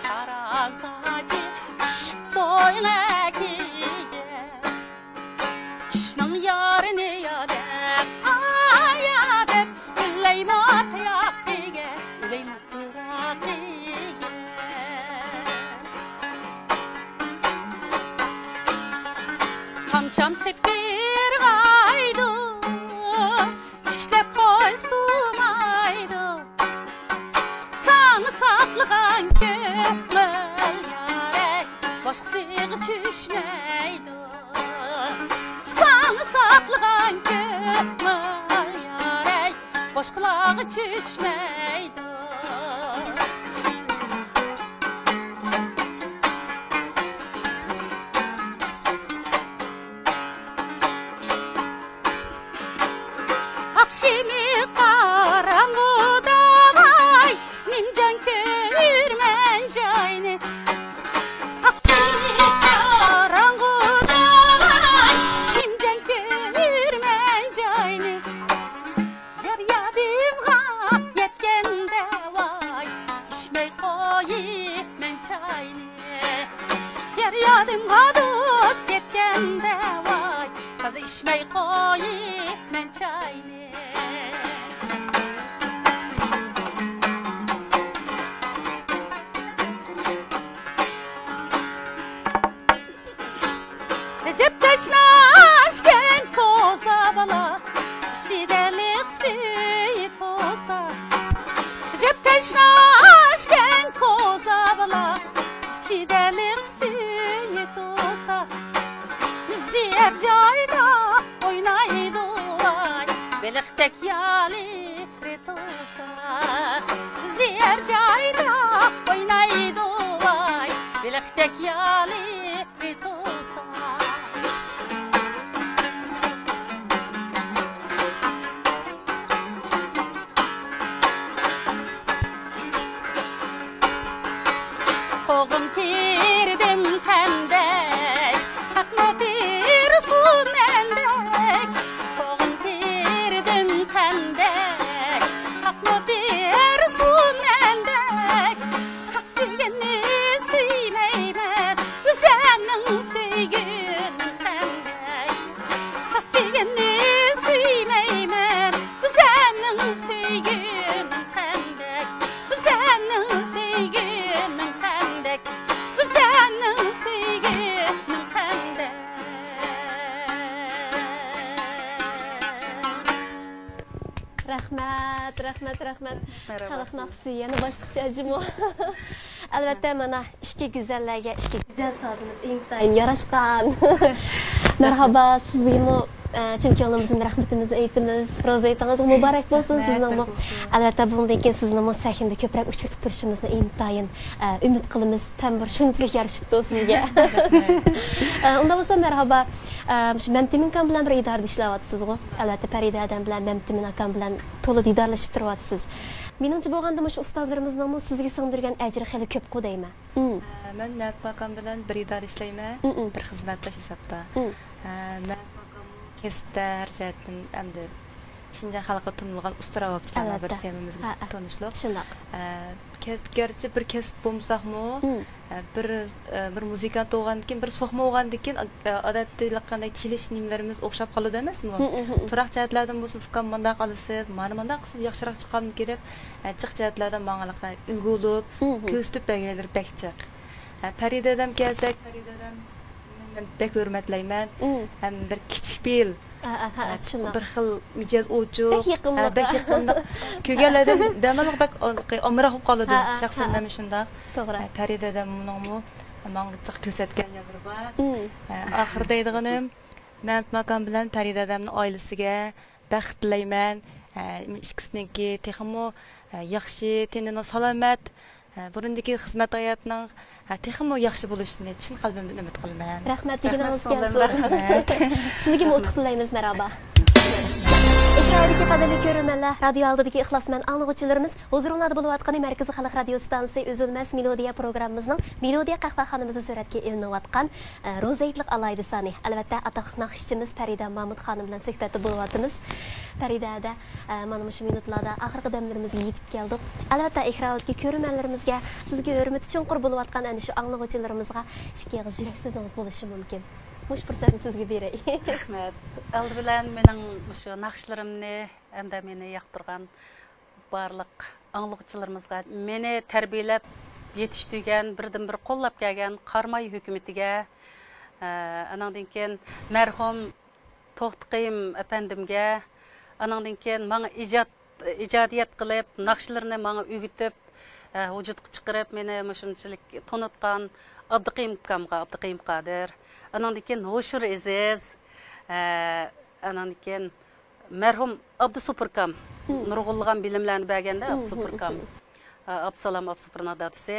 قارا ساچى چۈشۈپتۇ ئۆزىنىڭ ئەقلىگە. كىشىنىڭ يارىنى يا دەپ، ئاي يا دەپ، ئۆلەيمۇ تاياق تېگىگە، ئۆلەيمۇ تاياق تېگىگە. قامچام سېپىرغايدۇ، چىشلەپ قويسا تۇمايدۇ. ساڭا ساقلىغان كۆڭۈل يارەي، باشقىسىغا چۈشمەيدۇ. ساڭا ساقلىغان كۆڭۈل يارەي، باشقىلارغا چۈشمەيدۇ. ئاخشىمى قار ئىچمەي قويىمەن چاينى. ئەجەب تەشناشكەن كوزا بالا، ئىچىدە لىق سۈيى توسا. ئەجەب تەشناشكەن كوزا بالا، ئىچىدە لىق سۈيى توسا. زىيەر جايدا ئوينايدۇ ۋاي، بېلىقتەك يالى توسا، زىيەر جايدا ئوينايدۇ ۋاي، بېلىقتەك يالى توسا. قوغۇن تېرىدىم تەندەك، ھەقمۇ تېرىسۇن مەندەك. قوغۇن تېرىدىم تەندەك، ھەقمۇ تېرىسۇن مەندەك. سۆيگەننى سۆيمەيمەن، ئۆزەمنىڭ سۆيگىنىڭ قانداق؟ سۆيگەننى سۆيمەيمەن، ئۆزەمنىڭ سۆيگىنىڭ قانداق؟ ئۆزەمنىڭ سۆيگىنىڭ قانداق؟ ئۆزەمنىڭ سۆيگىنىڭ قانداق؟ رەھمەت، رەھمەت، رەھمەت. مەرھابا. خەلق ناخشىسى يەنە باشقىچە جۇمۇ. ئەلۋەتتە، مانا ئىككى گۈزەللەرگە ئىككى گۈزەل سازىمىز ئىنتايىن ياراشقان. مەرھابا، سىزگىمۇ، ئە، چىن كۆڭلىمىزدىن رەھمىتىمىزنى ئېيتىمىز. روزا ھېيتىڭىز مۇبارەك بولسۇن سىزنىڭمۇ. ئەلۋەتتە، بۇنىڭدىن كېيىن سىزنىمۇ سەھنىدە كۆپرەك ئۇچرىتىپ تۇرۇشىمىزنى ئىنتايىن، ئە، ئۈمىد قىلىمىز. تەمبۇر شۇنچىلىك يارىشىپتۇ سىزگە. ئە، ئۇنداق بولسا، مەرھابا. ئە، شۇ مەمتىمىن ئاكام بىلەن بىر ئىدارىدە ئىشلەۋاتىسىزغۇ؟ ئەلۋەتتە، پەرىدە ھەدەم بىلەن مەمتىمىن ئاكام بىلەن تولا دىدارلىشىپ تۇرۇۋاتىسىز. مېنىڭچە بولغاندا، مۇشۇ ئۇستازلىرىمىزنىڭمۇ سىزگە سىڭدۈرگەن ئەجرى خېلى كۆپقۇ دەيمەن. مم. ئە، مەن مەمتىمىن ئاكام بىلەن بىر ئىدارىدە ئىشلەيمەن. مم، مم. بىر خىزمەتداش ھېسابتا. مم. ئە، مەمتىمىن ئاكاممۇ كەسىپتە ھەر جەھەتتىن ئەمدى شىنجاڭ خەلقىگە تونۇلغان ئۇستىرا بولۇپ تۇرغان بىر سەمىمىزگە تونۇشلۇق. شۇنداق. ئە، كەس-، گەرچە بىر كەسىپ بولمىساقمۇ، ئە، بىر، ئە، بىر مۇزىكانت بولغاندىن كېيىن، بىر سوقما بولغاندىن كېيىن، ئا-، ئا-، ئادەتتە قانداق چېلىش نېمىلىرىمىز ئوخشاپ قالىدۇ ئەمەسمۇ؟ پىراق جەھەتلەردىن بولسۇن، ئۇكام مۇنداق قىلىسىز، مانا مۇنداق قىلسىز ياخشىراق چىقامدۇ كېلىپ، ئە، جىق جەھەتلەردىن ماڭا ئۈلگە بولۇپ، كۆرسىتىپ بەرگەنلىرى بەك جىق. ئە، پەرىدە ھەدەم كەلسەك، پەرىدە ھەدەم مەن بەك ھۆرمەتلەيمەن. ھەم بىر كىچىك پېئىل. ھە، ھە، ھە، شۇنداق. بىر خىل مىجەز ئوچۇق. بەك يېقىملىق. ھە، بەك يېقىملىق. كۆرگەنلەردىن دەماللىق بەك ئامراق بولۇپ قالىدۇ. ھە، ھە، شەخسەن ھە، ھە. مەن شۇنداق. توغرا. ھە، پەرىدە ھەدەم مۇنىڭمۇ ماڭا جىق كۆرسەتكەن يەرلىرى بار. ھە، ئاخىرىدا دەيدىغىنىم، مەمتىمىن ئاكام بىلەن پەرىدە ھەدەمنىڭ ئائىلىسىگە بەخت تىلەيمەن. ھە، ئىككىسىنىڭكى تېخىمۇ، ھە، ياخشى، تېنىنىڭ سالامەت، ھە، بۇرۇندىكى خىزمەت ھاياتىنىڭ، ھە، تېخىمۇ ياخشى بولۇشىنى چىن قەلبىمدىن ئۈمىد قىلىمەن. رەھمەت دېگىنىڭىز كەلسۇن. رەھمەت. سىزگىمۇ ئۇتۇق تىلەيمىز، مەرھابا. ئېكراندىكى قەدىرلىك كۆرۈرمەنلەر، رادىيو ئالدىدىكى ئىخلاسمەن ئاڭلىغۇچىلىرىمىز، ھۇزۇرۇڭلاردا بولۇۋاتقىنى مەركىزىي خەلق رادىيو ئىستانسىسى ئۈزۈلمەس مېلودىيە پروگراممىمىزنىڭ مېلودىيە قەھۋەخانىمىزدا سۈرەتكە ئېلىنىۋاتقان، ئە، روزا ھېيتلىق ئالاھىدە سانى. ئەلۋەتتە، ئاتاقلىق ناخشىچىمىز پەرىدە مامۇت خانىم بىلەن سۆھبەتتە بولۇۋاتىمىز. پەرىدە ھەدە، ئە، مانا مۇشۇ مىنۇتلاردا ئاخىرقى دەملىرىمىزگە يېتىپ كەلدۇق. ئەلۋەتتە، ئېكراندىكى كۆرۈرمەنلىرىمىزگە سىزگە ھۆرمىتى چوڭقۇر بولۇۋاتقان ئەنە شۇ ئاڭلىغۇچىلىرىمىزغا ئىككى ئېغىز يۈرەك سۆزىڭىز بولۇشى مۇمكىن. مۇشۇ پۇرسەتنى سىزگە بېرەي. رەھمەت. ئالدى بىلەن مېنىڭ مۇشۇ ناخشىلىرىمنى ھەمدە مېنى ياقتۇرغان بارلىق ئاڭلىغۇچىلىرىمىزغا، مېنى تەربىيەلەپ يېتىشتۈرگەن، بىردىنبىر قوللاپ كەلگەن قاراماي ھۆكۈمىتىگە، ئە، ئانىڭدىن كېيىن مەرھۇم توختى قېيۇم ئەپەندىمگە، ئانىڭدىن كېيىن ماڭا ئىجاد، ئىجادىيەت قىلىپ، ناخشىلىرىنى ماڭا ئۆگىتىپ، ئە، ۋۇجۇدقا چىقىرىپ، مېنى مۇشۇنچىلىك تونۇتقان ئابدۇقېيۇم ئۇكامغا، ئابدۇقېيۇم قادىر، ئانىڭدىن كېيىن ھوشۇر ئېزىز، ئە، ئانىڭدىن كېيىن مەرھۇم ئابدۇسوپۇر ئاكام نۇرغۇنلىغان بىلىملەرنى بەرگەندە، ئابدۇسوپۇر ئاكام، ئابدۇسالام ئابدۇسوپۇرنىڭ دادىسى.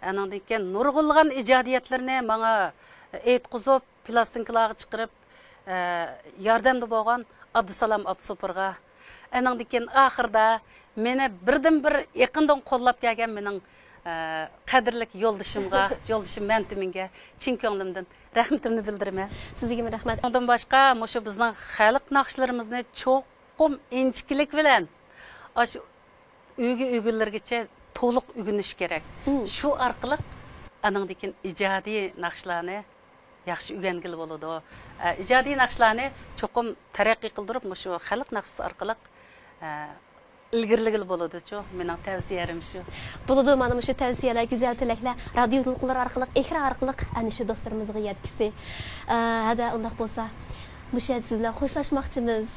ئانىڭدىن كېيىن نۇرغۇنلىغان ئىجادىيەتلىرىنى ماڭا ئېيتقۇزۇپ، پىلاستىنكىلارغا چىقىرىپ، ياردەمدە بولغان ئابدۇسالام ئابدۇسوپۇرغا. ئانىڭدىن كېيىن ئاخىرىدا مېنى بىردىنبىر يېقىندىن قوللاپ كەلگەن مېنىڭ، ئە، قەدىرلىك يولدىشىمغا، يولدىشىم مەمتىمىنگە چىن كۆڭلۈمدىن رەھمىتىمنى بىلدۈرىمەن. سىزگىمۇ رەھمەت. ئۇنىڭدىن باشقا، مۇشۇ بىزنىڭ خەلق ناخشىلىرىمىزنى چوقۇم ئىنچىكىلىك بىلەن ئاشۇ ئۆگە-ئۆگىلىرىگىچە تولۇق ئۆگىنىش كېرەك. شۇ ئارقىلىق ئانىڭدىن كېيىن ئىجادىي ناخشىلارنى ياخشى ئۆگەنگىلى بولىدۇ. ئە، ئىجادىي ناخشىلارنى چوقۇم تەرەققىي قىلدۇرۇپ، مۇشۇ خەلق ناخشىسى ئارقىلىق، ئە، ئىلگىرىلىگىلى بولىدۇچۇ. مېنىڭ تەۋسىيەم شۇ. بولىدۇ، مانا مۇشۇ تەۋسىيەلەر، گۈزەل تىلەكلەر رادىيو توقۇنۇقلىرى ئارقىلىق، ئېكران ئارقىلىق ئەنە شۇ دوستلىرىمىزغا يەتكۈسى. ئە، ھەدە، ئۇنداق بولسا، مۇشۇ يەردە سىز بىلەن خوشلاشماقچىمىز.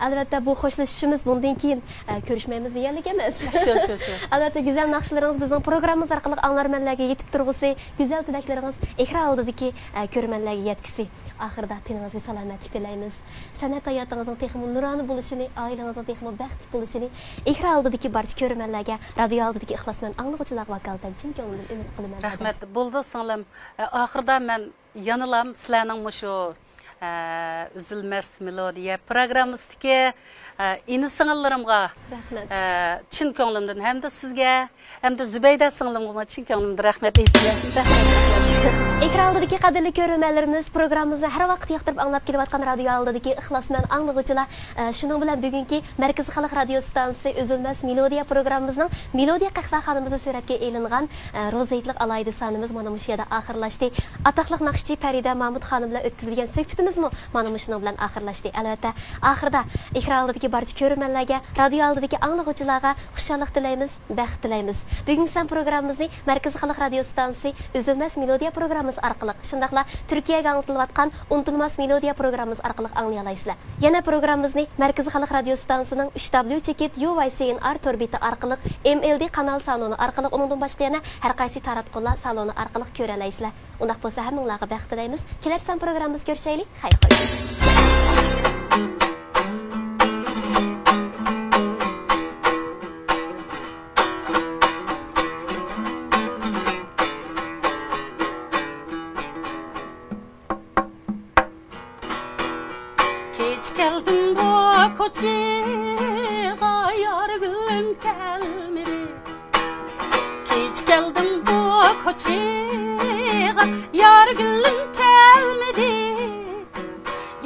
ئەلۋەتتە، بۇ خوشلىشىشىمىز بۇندىن كېيىن، ئە، كۆرۈشمەيمىز دېگەنلىك ئەمەس. شۇ، شۇ، شۇ. ئەلۋەتتە، گۈزەل ناخشىلىرىڭىز بىزنىڭ پروگراممىمىز ئارقىلىق ئاڭلارمەنلەرگە يېتىپ تۇرغۇسى، گۈزەل تىلەكلىرىڭىز ئېكران ئالدىدىكى، ئە، كۆرۈرمەنلەرگە يەتكۈسى. ئاخىرىدا تېنىڭىزگە سالامەتلىك تىلەيمىز. سەنئەت ھاياتىڭىزنىڭ تېخىمۇ نۇرانە بولۇشىنى، ئائىلىڭىزنىڭ تېخىمۇ بەختلىك بولۇشىنى، ئېكران ئالدىدىكى بارچە كۆرۈرمەنلەرگە، رادىيو ئالدىدىكى ئىخلاسمەن ئاڭلىغۇچىلارغا ۋاكالىتەن چىن كۆڭلۈمدىن ئۈمىد قىلىمەن. رەھمەت. بولىدۇ، سىڭلىم. ئە، ئاخىرىدا مەن يەنىلام سىلەرنىڭ مۇشۇ، ئە، ئۈزۈلمەس مېلودىيە پروگراممىسىدىكى، ئە، ئىنى-سىڭىللىرىمغا، رەھمەت. ئە، چىن كۆڭلۈمدىن ھەمدە سىزگە، ھەمدە زۇبەيدە سىڭلىمغىمۇ چىن كۆڭلۈمدىن رەھمەت ئېيتىمەن. ئېكران ئالدىدىكى قەدىرلىك كۆرۈرمەنلىرىمىز، پروگراممىمىزنى ھەر ۋاقىت ياقتۇرۇپ ئاڭلاپ كېلىۋاتقان رادىيو ئالدىدىكى ئىخلاسمەن ئاڭلىغۇچىلار، ئە، شۇنىڭ بىلەن بۈگۈنكى مەركىزىي خەلق رادىيو ئىستانسىسى ئۈزۈلمەس مېلودىيە پروگراممىمىزنىڭ مېلودىيە قەھۋەخانىمىزدا سۈرەتكە ئېلىنغان، ئە، روزا ھېيتلىق ئالاھىدە سانىمىز مانا مۇشۇ يەردە ئاخىرلاشتى. ئاتاقلىق ناخشىچى پەرىدە مامۇت خانىم بىلەن ئۆتكۈزۈلگەن سۆھبىتىمىزمۇ مانا مۇشۇنىڭ بىلەن ئاخىرلاشتى. ئەلۋەتتە، ئاخىرىدا ئېكران ئالدىدىكى بارچە كۆرۈرمەنلەرگە، رادىيو ئالدىدىكى ئاڭلىغۇچىلارغا خۇشاللىق تىلەيمىز، بەخت تىلەيمىز. بۈگۈنكى سەن پروگراممىمىزنى مەركىزىي خەلق رادىيو ئىستانسىسى ئۈزۈلمەس مېلودىيە پروگراممىسى ئارقىلىق، شۇنداقلا تۈركىيەگە ئاڭلىتىلىۋاتقان ئۇنتۇلماس مېلودىيە پروگراممىسى ئارقىلىق ئاڭلىيالايسىلەر. يەنە پروگراممىمىزنى مەركىزىي خەلق رادىيو ئىستانسىسىنىڭ ئۈچ دابليۇ چېكىت يۇ ۋاي سى ئېن ئار تور بېتى ئارقىلىق، ئېم ئېل دى قانال سالونى ئارقىلىق، ئۇنىڭدىن باشقا يەنە ھەر قايسى تاراتقۇلار سالونى ئارقىلىق كۆرەلەيسىلەر. ئۇنداق بولسا ھەممىڭلارغا بەخت تىلەيمىز. كېلەر سان پروگراممىمىزدا كۆرۈشەيلى. خەير خوش. كەچ كەلدىم بۇ كوچىغا، يارىگۈلۈم كەلمىدى. كەچ كەلدىم بۇ كوچىغا، يارىگۈلۈم كەلمىدى.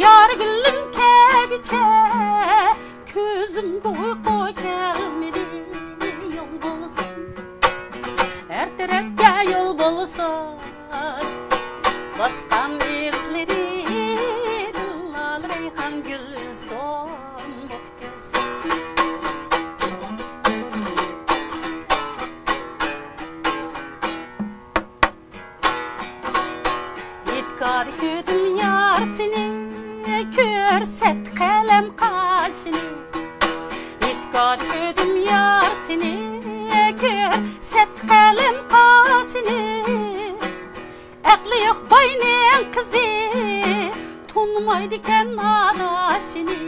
يارىگۈلۈم كەلگۈچە كۆزۈمگە ئۇيقۇ كەلمىدى. يول بولسۇن، ھەر تەرەپكە يول بولسۇن، باسقان ئىزلىرىدىن لالە رەيھان گۈلسۇن. يادىكار كۆردۈم يار سېنى، كۆرسەتتى قەلەم قاشىنى. يادىكار كۆردۈم يار سېنى، كۆرسەتتى قەلەم قاشىنى. ئەقلى يوق باينىڭ قىزى، تونۇمايدىكەن ئاداشىنى.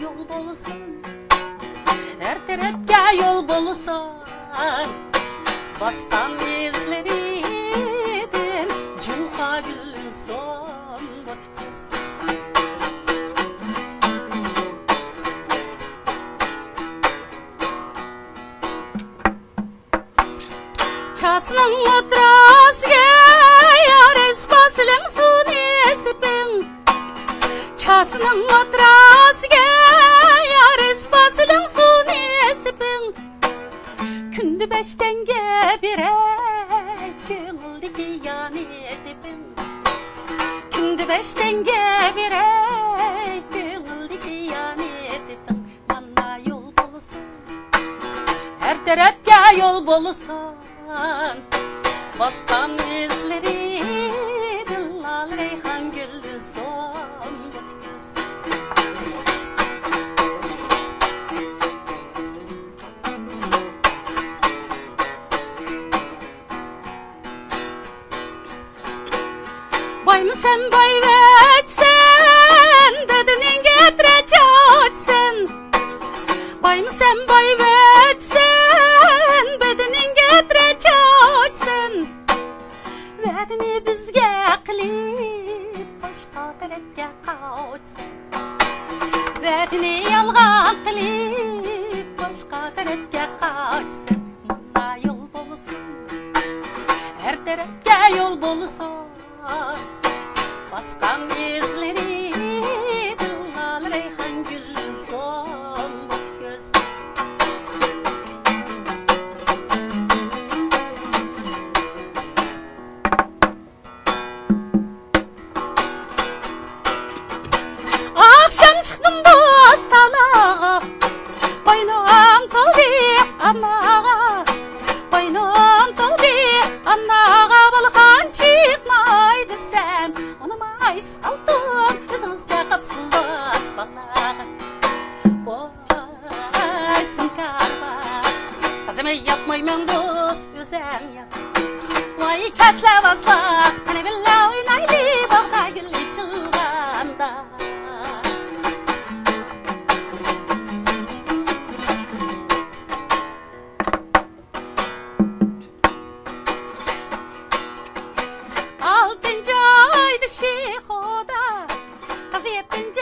يول بولسۇن، ھەر تەرەپكە يول بولسۇن، باسقان ئىزلىرىدىن جۇڭخۇا گۈلسۇن. چاسنىڭ ئوتتۇرىسىگە يار ئېسىپ سېلىڭ سۇنى سېپىڭ. چاسنىڭ ئوتتۇرىسىگە يار ئېسىپ سېلىڭ سۇنى سېپىڭ. كۈندە بەش تەڭگە بېرەي، كۆڭۈلدىكى يارنى تېپىڭ. كۈندە بەش تەڭگە بېرەي، كۆڭۈلدىكى يارنى تېپىڭ. مانا يول بولسۇن، ھەر تەرەپكە يول بولسۇن، باسقان ئىزلىرىدىن لالە رەيھان گۈلسۇن. بايمۇ سەن بايۋەچسەن، بەدىنىڭگە تىرەچ ئاچسەن. بايمۇ سەن بايۋەچسەن، بەدىنىڭگە تىرەچ ئاچسەن. ۋەدىنى بىزگە قىلىپ، باشقا تەرەپكە قاچسەن. ۋەدىنى يالغان قىلىپ، باشقا تەرەپكە قاچسەن. مانا يول بولسۇن، ھەر تەرەپكە يول بولسۇن، باسقان ئىزلىرىدىن لالە رەيھان گۈلسۇن بۇت كۆز. چىقتىم دوستاناغا، قوينۇم تولدى ئاناغا، قوينۇم تولدى ئاناغا، بولغان چىقماي دېسەم، ئۇنىمايسىز ئالتۇن، ئۆزىڭىز چاقىپسىز دوست بالاغا. ۋاي سىنكاربا، قىزىمنى ياقمايمەن دوست، ئۆزەڭ ياق. ۋاي كەسلەۋازلا، قېنى بىللە ئوينايلى، باغدا گۈل ئېچىلغاندا. ئالتىنچى ئايدا شېخۇدا، قىز يەتتىنچى